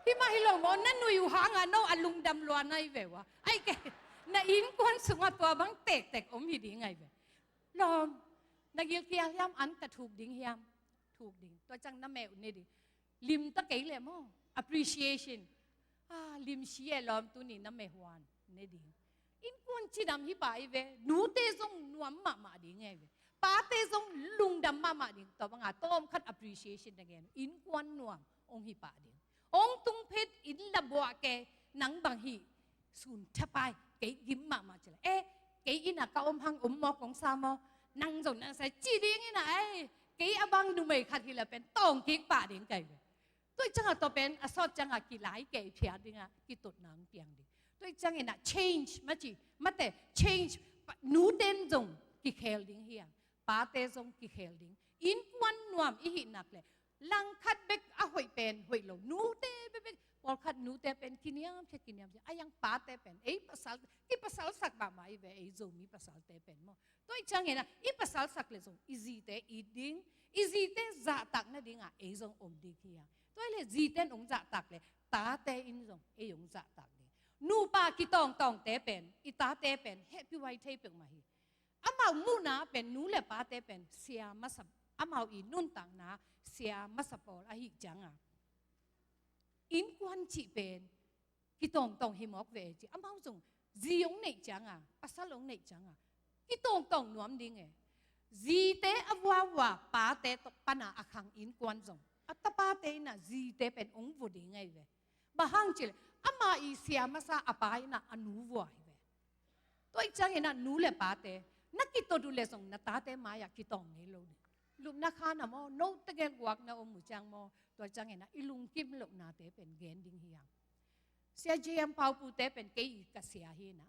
Hi mah hi lo maw, na nui uh hangah no a lungdam lua na hi ve ua. Ai ke, na innkuan sungah tua bang tektek om hi ding ahi ve. Lawm, na gilkial hiam, an ka thuk ding hiam? Thuk ding. Tua ciang na meh uh ne ding. Lim ta kei leh maw, appreciation. Ah, lim si e lawm, tuni na meh huan ne ding. Innkuan cidam hi pah hi ve. Nute zong nuam mahmah ding ahi ve. Pate zong lungdam mahmah ding. Tua banga tawmkhat appreciation na gen, innkuan nuam hong hi pah ding. Hong tung phet in la buah ke, nang bang hi, sun thapai, kei gim mahmah ci la. Eh, kei inn ah ka om hang om mawk hong sa maw? Nang zong nang sa ci ding inn ah, eh, kei a bang numei khat hi la pen tawng kik pah ding ka hi ve. Tua hi ciangah tua pen a sawt ciangah kilai kei phiat dingah kitotna hong piang ding. Tua hi ciangin ah change, mah ci, mate, change, pa-, nuten zong kikhel ding hi a, pate zong kikhel ding. Innkuan nuam i hih nak leh, langkhat bek a hoih pen hoih lo, nute bekbek, pawlkhat nute pen kiniamkhiat, kiniamkhiat, a yang pate pen, ei pasal, kipasalsak mahmah hi ve, ei Zomi pasalte pen maw. Tua hi ciangin ah, i pasalsak leh zong, i zite it ding, i zite zahtak nadingah, ei zong om ding hi a. Tua hi leh zite in hong zahtak leh, tate in zong, ei hong zahtak ding. Nupa kitawngtawngte pen, i tate pen, hehpih huai thei peuhmah hi. Amau muhna pen, nu le pate pen, sia masa, amau i nuntakna, sia masa pawl ahih ciangah, innkuan cih pen, kitawngtawng hi mawk ve ci. Amau zong zi hong neih ciangah, pasal hong neih ciangah, kitawngtawng nuam ding e. Zite a vuavua pate tawh pana a khang innkuan zong, a tapate in ah zite pen hong vua ding ahi ve. Bang hang cih leh, ama i sia masa a pa in ah a nu vua hi ve. Tua hi ciangin ah nu le pate, na kitot uh leh zong na tate mai-ah kitawng ngei lo ding. Lupna khan ah maw, no tegel guak na om uh ciang maw, tua ciangin ah i lungkim lohnate pen gen ding hi hang. Sia J M Pau Pu te pen kei i ka sia hi na.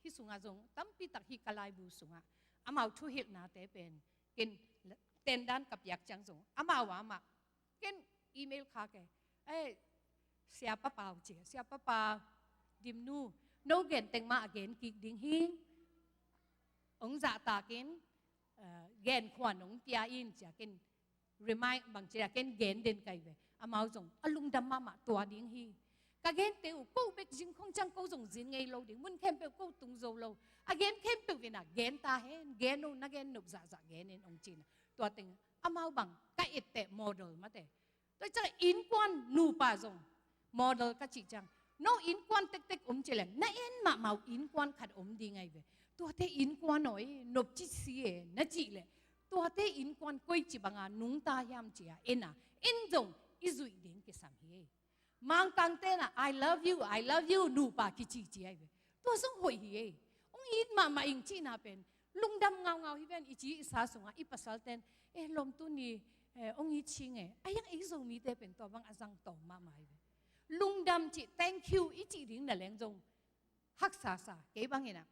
Hih sungah zong tampi tak hih ka laibu sungah amau thuhilhnate pen ken tendan ka piak ciang zong amau amah ken email kha ke. Eh, Sia Pa Pau ci, Sia Pa Pau, Dimnu, no gen teng mah a gen kik ding hi. Hong zahtak in, eh, gen khuan hong pia in ci a ken remind bang ci a ken gen den ka hi ve. Amau zong a lungdam mahmah, tua ding hi. Ka gente uh, ko bek zin khong ciang ko zong zin ngei lo ding. Mun khempeuh ko tung zo lo. A gen khempeuh in ah gen ta hen, gen uh na gen nop zahzah gen in hong ci na. Tua teng amau bang ka etteh model mate. Tua ciang innkuan nupa zong model ka cih ciang, no innkuan tektek om cih leh, na en mahmah uh innkuan khat om ding ahi ve. Tuate innkuan aw, nop ci si e na cih leh, tuate innkuan koici banga nungta hiam ci a en a, en zong i zuih ding kisam hi e. Mangkangte in ah, "I love you, I love you," nupa kicihcih ahi ve. Tua zong hoih hi e. Hong it mahmah ing cihna pen lungdam ngaungau hi ven. I ci i sa sungah i pasalte'n, "Eh, lawm, tuni, eh, hong it sing e." A yang ei Zomite pen tua bang a zang tawm mahmah hi ve. Lungdam cih, thank you i cih ding na leng zong haksa sa. Kei bangin ah,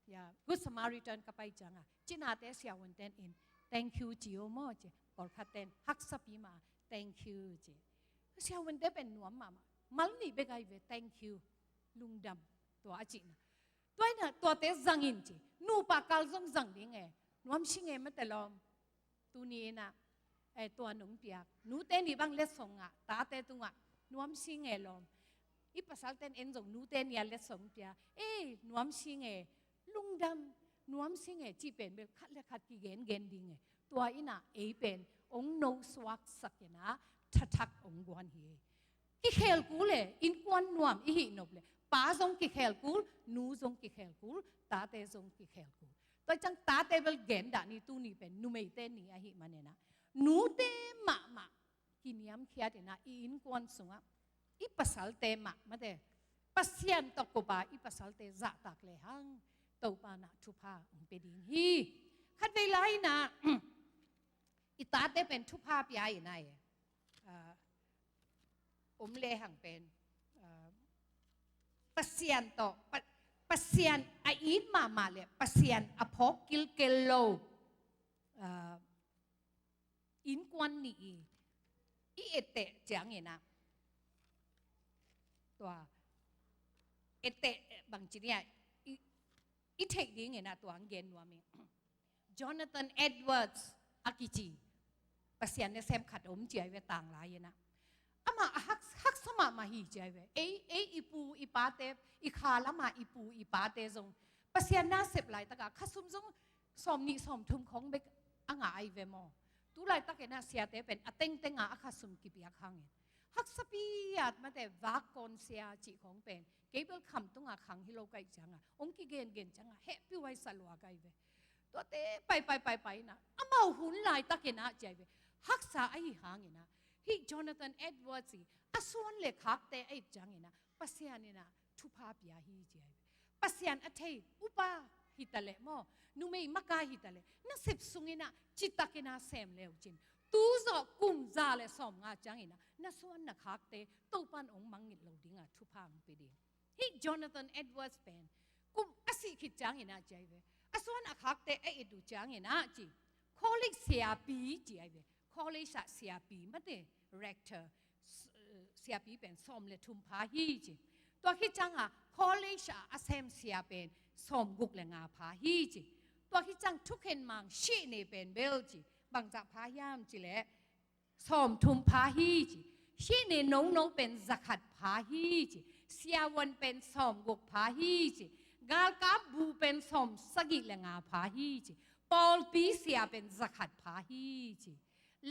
ya, Good Samaritan ka pai ciangah, cinate siavuante'n in, "Thank you," ci o maw ci. Pawlkhatte'n haksapi mah, "Thank you," ci. Siavuante pen nuam mahmah. Mal nih bek ahi ve, "Thank you." Lungdam, tua a cihna. Tua in ah, tuate zang in ci. Nupa kal zong zang ding e. "Nuam sing e mate lawm. Tuni in ah, eh, tua nong piak." Nute ni bang letsong ngah, tate tungah, "Nuam sing e lawm." I pasalte'n en zong nute ni a letsong pia. "Eh, nuam sing e, lungdam, nuam sing e," cih pen bel khat le khat kigengen ding e. Tua in ah ei pen hong nosuaksak in ah, thathak hong guan hi e. Kikhel kul e, innkuan nuam i hih nop leh, pa zong kikhel kul, nu zong kikhel kul, tate zong kikhel kul. Tua ciang tate bel gen dah ni, tuni pen numeite ni ahih manin ah, nute mahmah kiniamkhiat in ah, i innkuan sungah i pasalte mah, mate, Pasian tawh kopa i pasalte zahtak lehang, Topa in ah thupha hong pia ding hi. Khatvei lai in ah, i tate pen thupha pia in ah e, ah, om lehang pen, ah, Pasian tawh, Pa-, Pasian a it mahmah leh Pasian a phawk kilkel lo, ah, innkuan nih i, i etteh ciangin ah, tua etteh bangci ni a, i, i theih dingin ah tua hong gen nuam ing. Jonathan Edwards, a kici Pasian nasem khat om ci ahi ve, tanglai in ah. Amah a hak, haksa mahmah hi ci ahi ve. Ei, ei i pu i pate, i kha lamah i pu i pate zong Pasian nasep laitakah khasum zong sawm nih sawm thum khong bek a ngah ahi ve maw. Tu laitakin ah siate pen a tengtengah a khasum kipiak hangin haksapi-at mate, vak kawn sia cih khong pen kei bel khamtungah khang hi lo ka hih ciangah, hong kigengen ciangah hehpih huai sa lua ka hi ve. Tuate pai pai pai pai in ah, amau hun laitakin ah ci ahi ve, haksa ahi hangin ah, hih Jonathan Edwards i a suan le khakte a it ciangin ah Pasian in ah thupha pia hi ci ahi ve. Pasian a thei upa hi taleh maw, numei makai hi taleh, na sep sungin ah citakin ah sem le uh cin, tu zawh kum za le sawmnga ciangin ah na suan na khakte Topan hong mangngilh lo dingah thupha hong pia ding. Hih Jonathan Edwards pen kum a sih khit ciangin ah ci ahi ve, a suan a khakte a it uh ciangin ah ci, college siapi ci ahi ve. College ah siapi mate, rector, s-, siapi pen sawm le thum pha hi ci. Tua khit ciangah college ah a sem sia pen sawmguk le nga pha hi ci. Tua khit ciang thukhen mang sihne pen bel ci, bangzah pha hiam ci leh sawmthum pha hi ci. Sihne nono pen zakhat pha hi ci. Siavuan pen sawmguk pha hi ci. Galkap bu pen sawmsagih le nga pha hi ci. Pawlpi sia pen zakhat pha hi ci.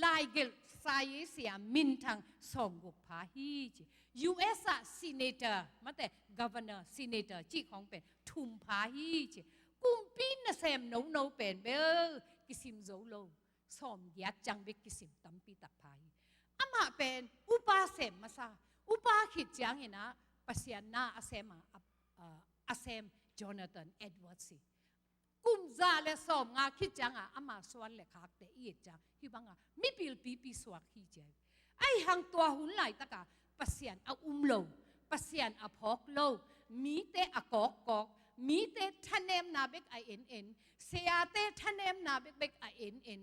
Laigelh saye sia minthang sawmguk pha hi ci. U S ah senator mate, governor, senator cih khong pen thum pha hi ci. Kumpi nasem nono pen bel kisim zo lo, sawmgiat ciang bek kisim tampi tak pha hi. Amah pen upa sem masa, upa khit ciangin ah Pasian na a sem a, a, a sem Jonathan Edwards hi. Kum za le sawmnga khit ciangah ama suan le khakte i et ciang hih bangah mipil pipi suak hi ci ahi. Ahi hang tua hun laitakah Pasian a um lo, Pasian a phawk lo, mite a kawkkawk, mite thanemna bek a en en, siate thanemna bekbek a en en,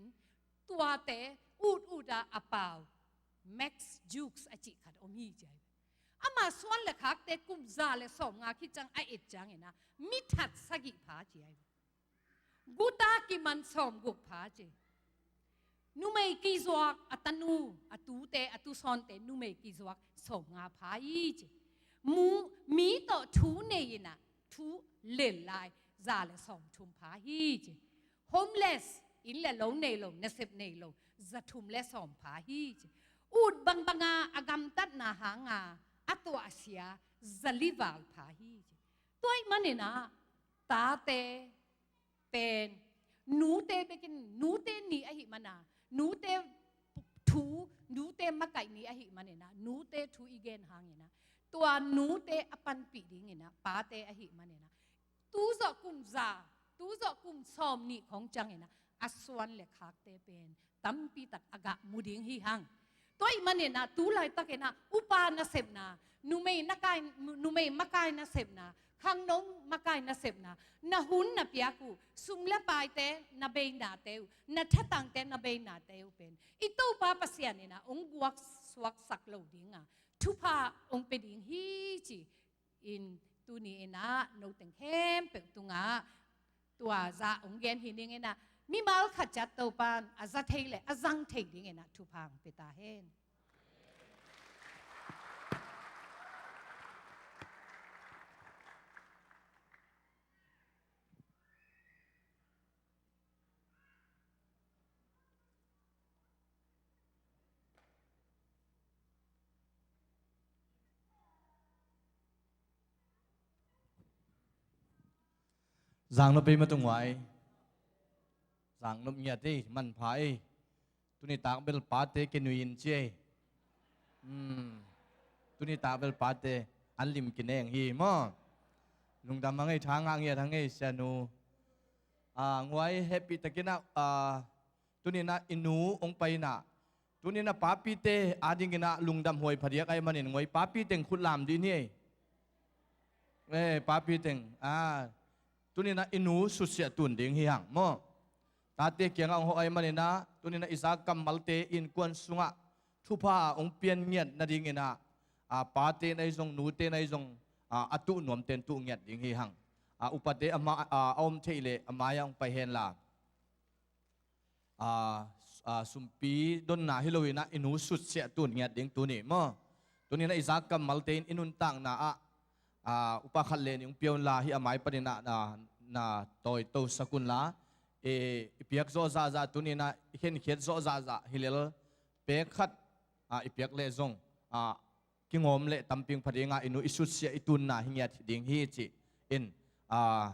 tuate ut ut a a pau Max Jukes a cih khat om hi ci ahi. Ama suan le khakte kum za le sawmnga khit ciang a et ciangin ah mi that sagih pha ci ahi. Guta kiman sawmguk pha ci. Numei kizuak, a tanu, a tute, a tusawnte numei kizuak sawmnga pha hi ci. Mu, mi tawh thu nei in ah thu lel lai za le sawmthum pha hi ci. Homeless, inn le lo nei lo, nasep nei lo, za thum le sawm pha hi ci. Ut bangbanga a gamtatna hanga a tuahsia za li val pha hi ci. Tua ahih manin ah tate pen nute bekin, nute ni ahih mana, nute thu, nute makaih ni ahih manin ah, nute thu i gen hangin ah, tua nute a panpih dingin ah pate ahih manin ah, tu zawh kum za, tu zawh kum sawm nih khong ciangin ah a suan le khakte pen tampi tak a gah mu ding hi hang. Tua ahih manin ah tu laitakin ah upa nasepna, numei nakai, numei makai nasepna, khangno makai nasepna, na hun na piak uh, sum le paite na beinate uh, na thatangte na beinate uh pen i Topa Pasian in ah hong guak suaksak lo dingah thupha hong pia ding hi ci in, tuni in ah noteng khempeuh tungah tua zah hong gen hi ning in ah, mimal khat ciat Topan a za thei le a zang thei dingin ah thupha hong pia ta hen. Zang nop ei, ma tung huai. Zang nop ngiat ei, manpha ei. Tuni tak bel pate kinui in ci ei. Hmm. Tuni tak bel pate an lim kineng hi maw. Lungdam hang ei, tha ngah ngiat hang ei, sianu. Ah, nguai happy takin ah, ah, tuni in ah i nu hong pai in ah, tuni in ah papite adingin ah lungdam huai phadiak ahih manin nguai papi teng khut lam dih ni ei. Eh, papi teng, ah, tuni in ah i nu susia tun ding hi hang maw. Tate kiangah hong hawh ahih manin ah, tuni in ah i za kammalte innkuan sungah thupha hong pian ngiat nadingin ah, ah, pate na hi zong, nute na hi zong, ah, a tuh nuamten tuh ngiat ding hi hang. Ah, upate a ma-, ah, a om theih leh a mai-ah hong pai hen la. Ah, ah, sumpi donna hi loinah i nu sutsiah tun ngiat ding tuni maw? Tuninah i zak kammalte in i nuntakna ah, ah, upa khat le nih hong pia unla, hih a mai paninah na, na tawitosak unla, i, i piak zawh zahzah tuninah i khenkhiat zawh zahzah hi lel, pek khat, ah, i piak leh zong, ah, kingawm leh tamping pha dinga i nu i sutsiah i tunna hi ngiat ding hi ci-in, ah,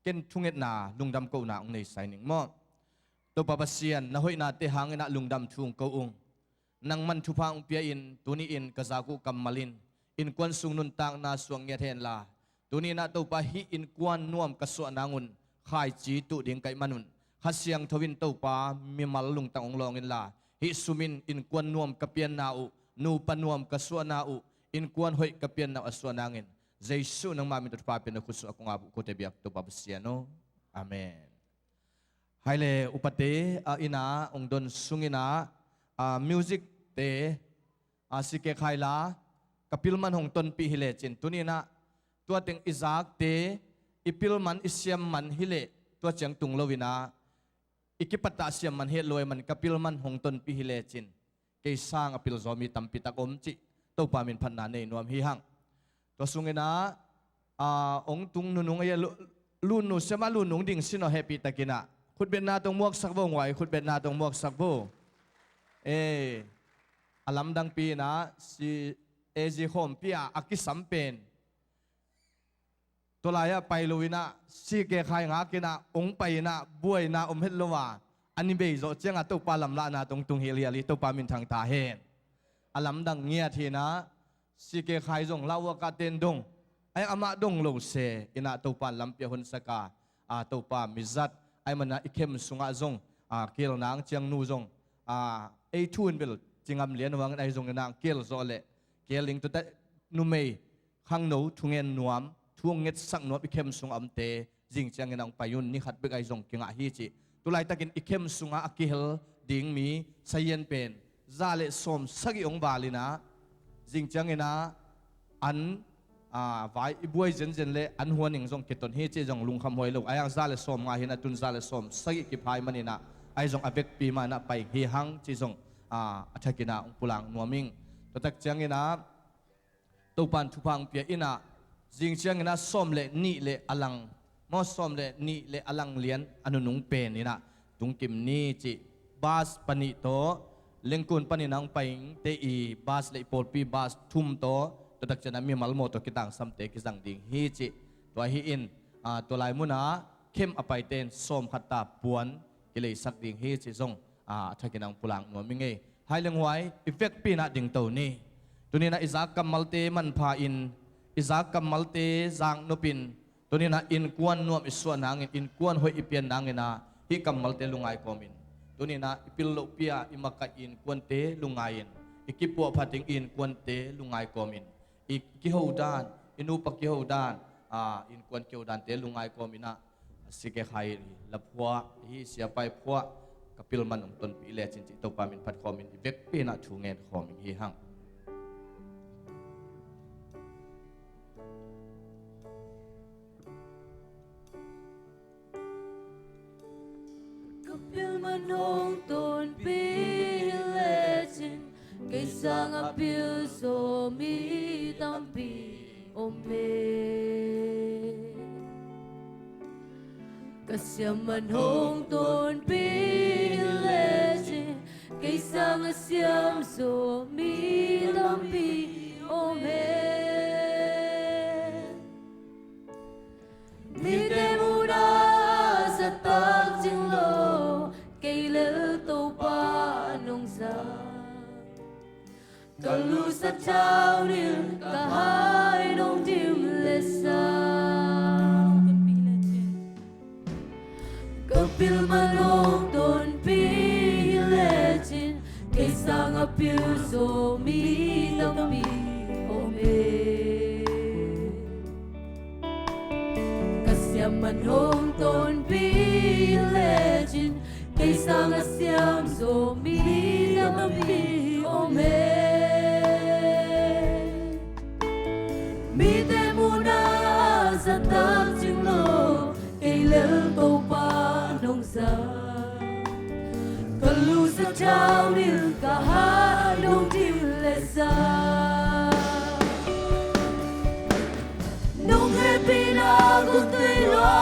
ken thungetna lungdam kohna hong nei sai ning maw? Topa Pasian, na hoihnate hanginah lungdam thu hong ko ung. Nangman thupha hong pia-in tuni-in ka zak uh kammal in innkuan sung nuntakna suak ngiat henla, tuninah Topa hih innkuan nuam ka suah nangun khaici tuh ding ka hih manun Kha Siangtho in Topa mimal lungtang hong lawng inla, hih sum in innkuan nuam ka pianna uh, nupa nuam ka suahna uh, innkuan hoih ka pianna uh a suah nangin Jesuh nangma min tawh thupha pian na khut sungah kong ap uh, kote biak Topa Pasian aw. Amen. Hai le upate, a ina hong don sunginah, a music te, a sike khai la, ka pilman hong tonpih hi lecin tuninah tua teng i zakte i pilman i siamman hileh tua ciang tung loinah i kipatah siamman het lo ahih man ka pilman hong tonpih hi lecin kei sang a pilzaw mi tampitak om cih Topa min phatna nei nuam hi hang. Tua sunginah, ah, hong tung nunung ahi a lu-, lunnu siamah lunnu hong ding sin aw, hehpihtakinah khutbetna tawh muaksak vo, nguai khutbetna tawh muaksak vo. Eh, a lamdangpi inah si A G khawmpi ah a kisam pen tua lai-ah pai loinah sike khai ngakinah hong pai inah buaina om het lo a, a ni bei zawh ciangah Topa lamlahna tawh hong tung hilhial hi. Topa min thangta hen. A lamdang ngiat hinah sike khai zong lauhuakah ten dong, ai amah dong lo se inah Topa in lampi a honsak a, a Topa mizat ahih manah i khem sungah zong, a, kel nang ciangnu zong, a, ei thu in bel ci ngam lian uh hangin ahi zonginah kel zawh leh kel ding tuate numei khangno thungen nuam, thu hong ngetsak nuam i khem sungah omte zing ciangin hong pai un, ni khat bek ahi zong kingah hi cih. Tulaitakin i khem sungah a kihel ding mi sayian pen za le sawm sagih hong val inah zing cianginah an, a, vai i buai zenzen le an huaning zong kiton hi cih zong lungkham huai lo. Ahi hang za le sawm nga hinah tun za le sawm sagih kipha ahih maninah ahi zong a vekpi mah inah pai hi hang cih zong, a, a thakinah hong pulak nuam ing. Tuatak cianginah Topa in thupha hong pia inah zing cianginah sawm le nih le a lang maw, sawm le nih le a lang lian a nunung pen inah tungkim ni cih bus panih tawh Lengkun panin hong pai ingte i bus le i pawlpi bus thum tawh tuatak cianah mimal mawtaw kitangsamte kizang ding hi cih. Tua hi in, a, tua lai munah khem a paite in sawm khat ta puan kileisak ding hi cih zong, a, a thakinah hong pulak nuam ing ei. Hai le nguai i vekpi inah dingto ni. Tuninah i zak kammalte manpha in, i zak kammalte zaknop in, tuninah innkuan nuam i suah nangin, innkuan hoih i pian nanginah hih kammalte lungngai kawmin, tuninah i pil lohpi-a i makaih i innkuante lungngai-in, i kipuahphat ding i innkuante lungngai kawmin, i kiho dan, i nupa kiho dan, a, innkuan kiho dante lungngai kawminah sike khai la phuah, hih siapa i phuah ka pilman hong tonpih lecin cih Topa min phat khawmin i vekpi inah thu ngen khawming hi hang. Ka pilman hong tonpih lecin kei sangah pilzaw mi tampi om e. Ka siamman hong tonpih lecin kei sangah siamzaw mi tampi om e. Mite muhna zat takcing lo, kei lel Topa nong za. Ka lusa thau nil ka hai nong dim le sa. Ka pilman hong tonpih lecin kei sangah pilzaw mi tampi om e. Ka siamman hong tonpih lecin kei sangah siamzaw mi tampi om e. Mite muhna zat takcing lo, kei lel Topa nong za. Ka lusa Thau nil ka ha nong dil le sa. Nong hehpihna gun tui lua,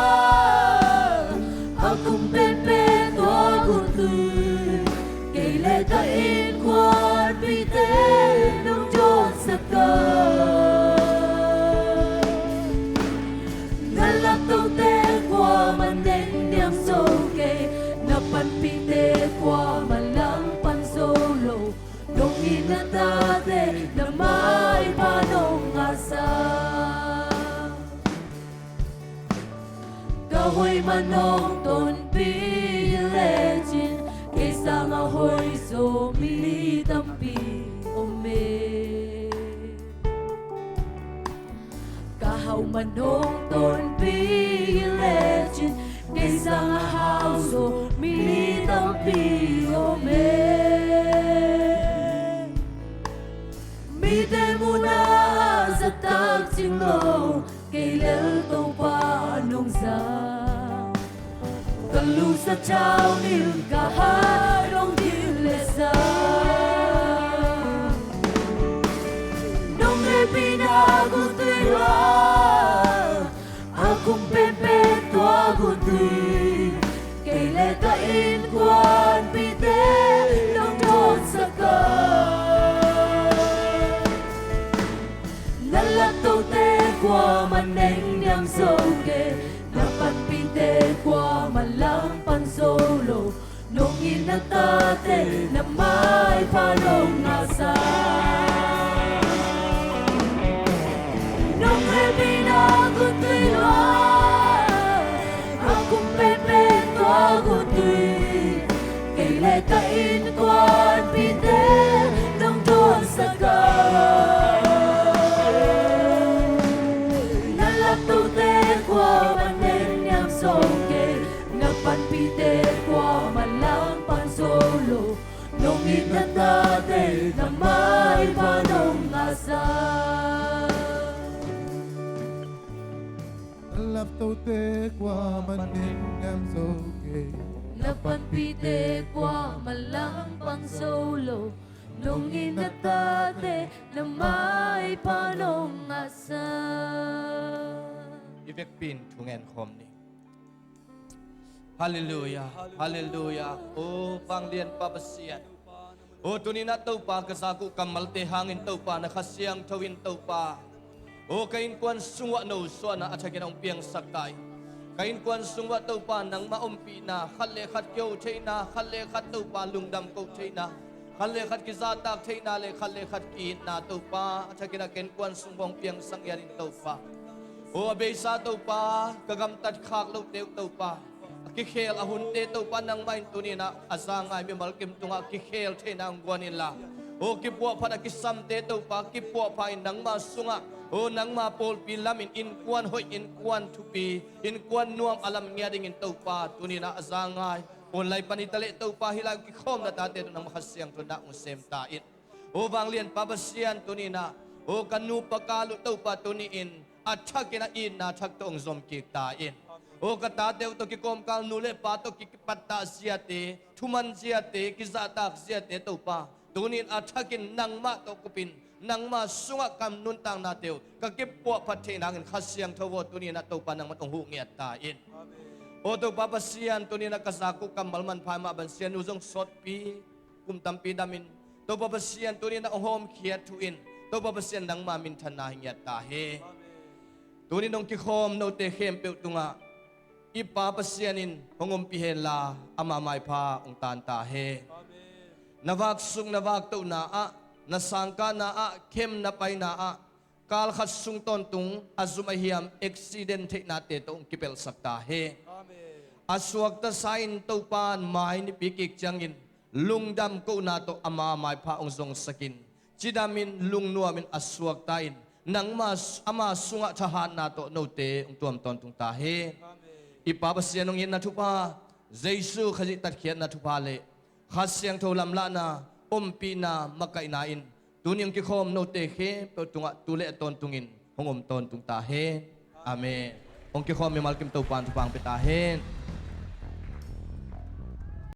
a kum penpen tua gun tui. Kei le ka innkuanpihte nong dawnsak a. Na laptote kuamah neng niam zo kei, na panpihte kuamah langpang zo lo. Nong it na tate na maipha nong ngahsak. Ka hoih mah nong tonpih lecin, kei sangah hoih zo mi tampi om e. Ka hau mah nong tonpih lecin, kei sangah hau zo mi tampi om e. Mite muhna ah zahtak cing lo, kei lel Topa nong za. Ka lungsa thau nil ka ha nong dil le sa. Nong hehpihna gun tui lua, a kum penpen tua gun tui. Kei le ka innkuanpihte nong dawnsak a. Na laptote kuamah neng niam zo kei, na panpihte kuamah langpang zo lo. Nong it na tate na maipha nong ngahsak. Nong hehpihna gun tui lua, a kum penpen tua gun tui. Kei le ka innkuanpihte nong dawnsak a. Na laptote kuamah neng niam zo kei, na panpihte kuamah langpang zo lo. Nong it na tate na maipha nong ngahsak. Na laptote kuamah neng niam zo kei, na panpihte kuamah langpang zo lo. Nong it na tate na maipha nong ngahsak. I vekpi in thungen khawm ni. Halleluia, halleluia. O vanglianpa Pasian, o tuni-in ah Topa, ka zak uh kammalte hangin Topa, na Kha Siangtho in Topa, o ka innkuan sungah no suahna a thakin hong piangsak ta in. Ka innkuan sungah Topa nangmah ompihna, khat le khat kiho theihna, khat le khat Topa lungdam ko theihna, khat le khat kizahtak theihna le khat le khat ki-itna Topa a thakin ah ka innkuan sung hong piangsak ngiat in Topa. O a beisa Topa, ka gamtat khak lote uh Topa, a kikhel a hunte Topa nangmah in tuni-in ah a za ngai mimal kim tungah kikhel theihna hong guan inla, o kipuahphat a kisamte Topa kipuahpha in nangmah sungah, o nangmah pawlpi lamin innkuan hoih, innkuan thupi, innkuan nuam a lam ngiat dingin Topa tuni-in ah a za ngai online pan hi taleh Topa hih lai kikhawmna tate tawh nangmah Kha Siangtho in ah hong sem ta in. O vanglianpa Pasian tuni-in ah, o ka nupa ka lu Topa tuni-in a thakin ah itna thak tawh hong zom kik ta in. O ka tate uh tawh kikawmkal nu le pa tawh kipattah ziate, thuman ziate, kizahtak ziate Topa, tuni-in a thakin nangmah tawh kupin, nangmah sungah ka nuntaknate uh ka kipuahphat theih nangin Kha Siangtho aw tuni-in ah Topa nangmah tawh hong huh ngiat ta in. O Topa Pasian, tuni-in ah ka zak uh kammal manpha mah Pasian, nu zong sawtpi kum tampi damin, Topa Pasian tuni-in ah hong hawmkhiat thu in, Topa Pasian nangma minthanna hi ngiat ta hi. Tuni-in hong kikhawm note khempeuh tungah i Pa Pasian in hong ompih henla, ama maipha hong tan ta hi. Na vaksuk na vaktohna ah, na sangkahna ah, khem na paina ah, kal khat sung tawntung a zum a hiam accident theihnate tawh hong kipelhsak ta hi. A suakta sa in Topa mai nipi kik ciangin lungdam kohna tawh ama maipha hong zongsak in, cidamin lungnuamin a suakta in nangma ama sungah thahatna tawh note hong tuam tawntung ta hi. I Pa Pasian hong itna thupha, Jesu Khazih tatkhiatna thupha le Kha Siangtho lamlahna, ompihna, makaihna in tuni hong kikhawm note khempeuh tungah tu le a tawntungin hong om tawntung ta hi. Amen. Hong kikhawm mimal kim Topa in thupha hong pia ta hi.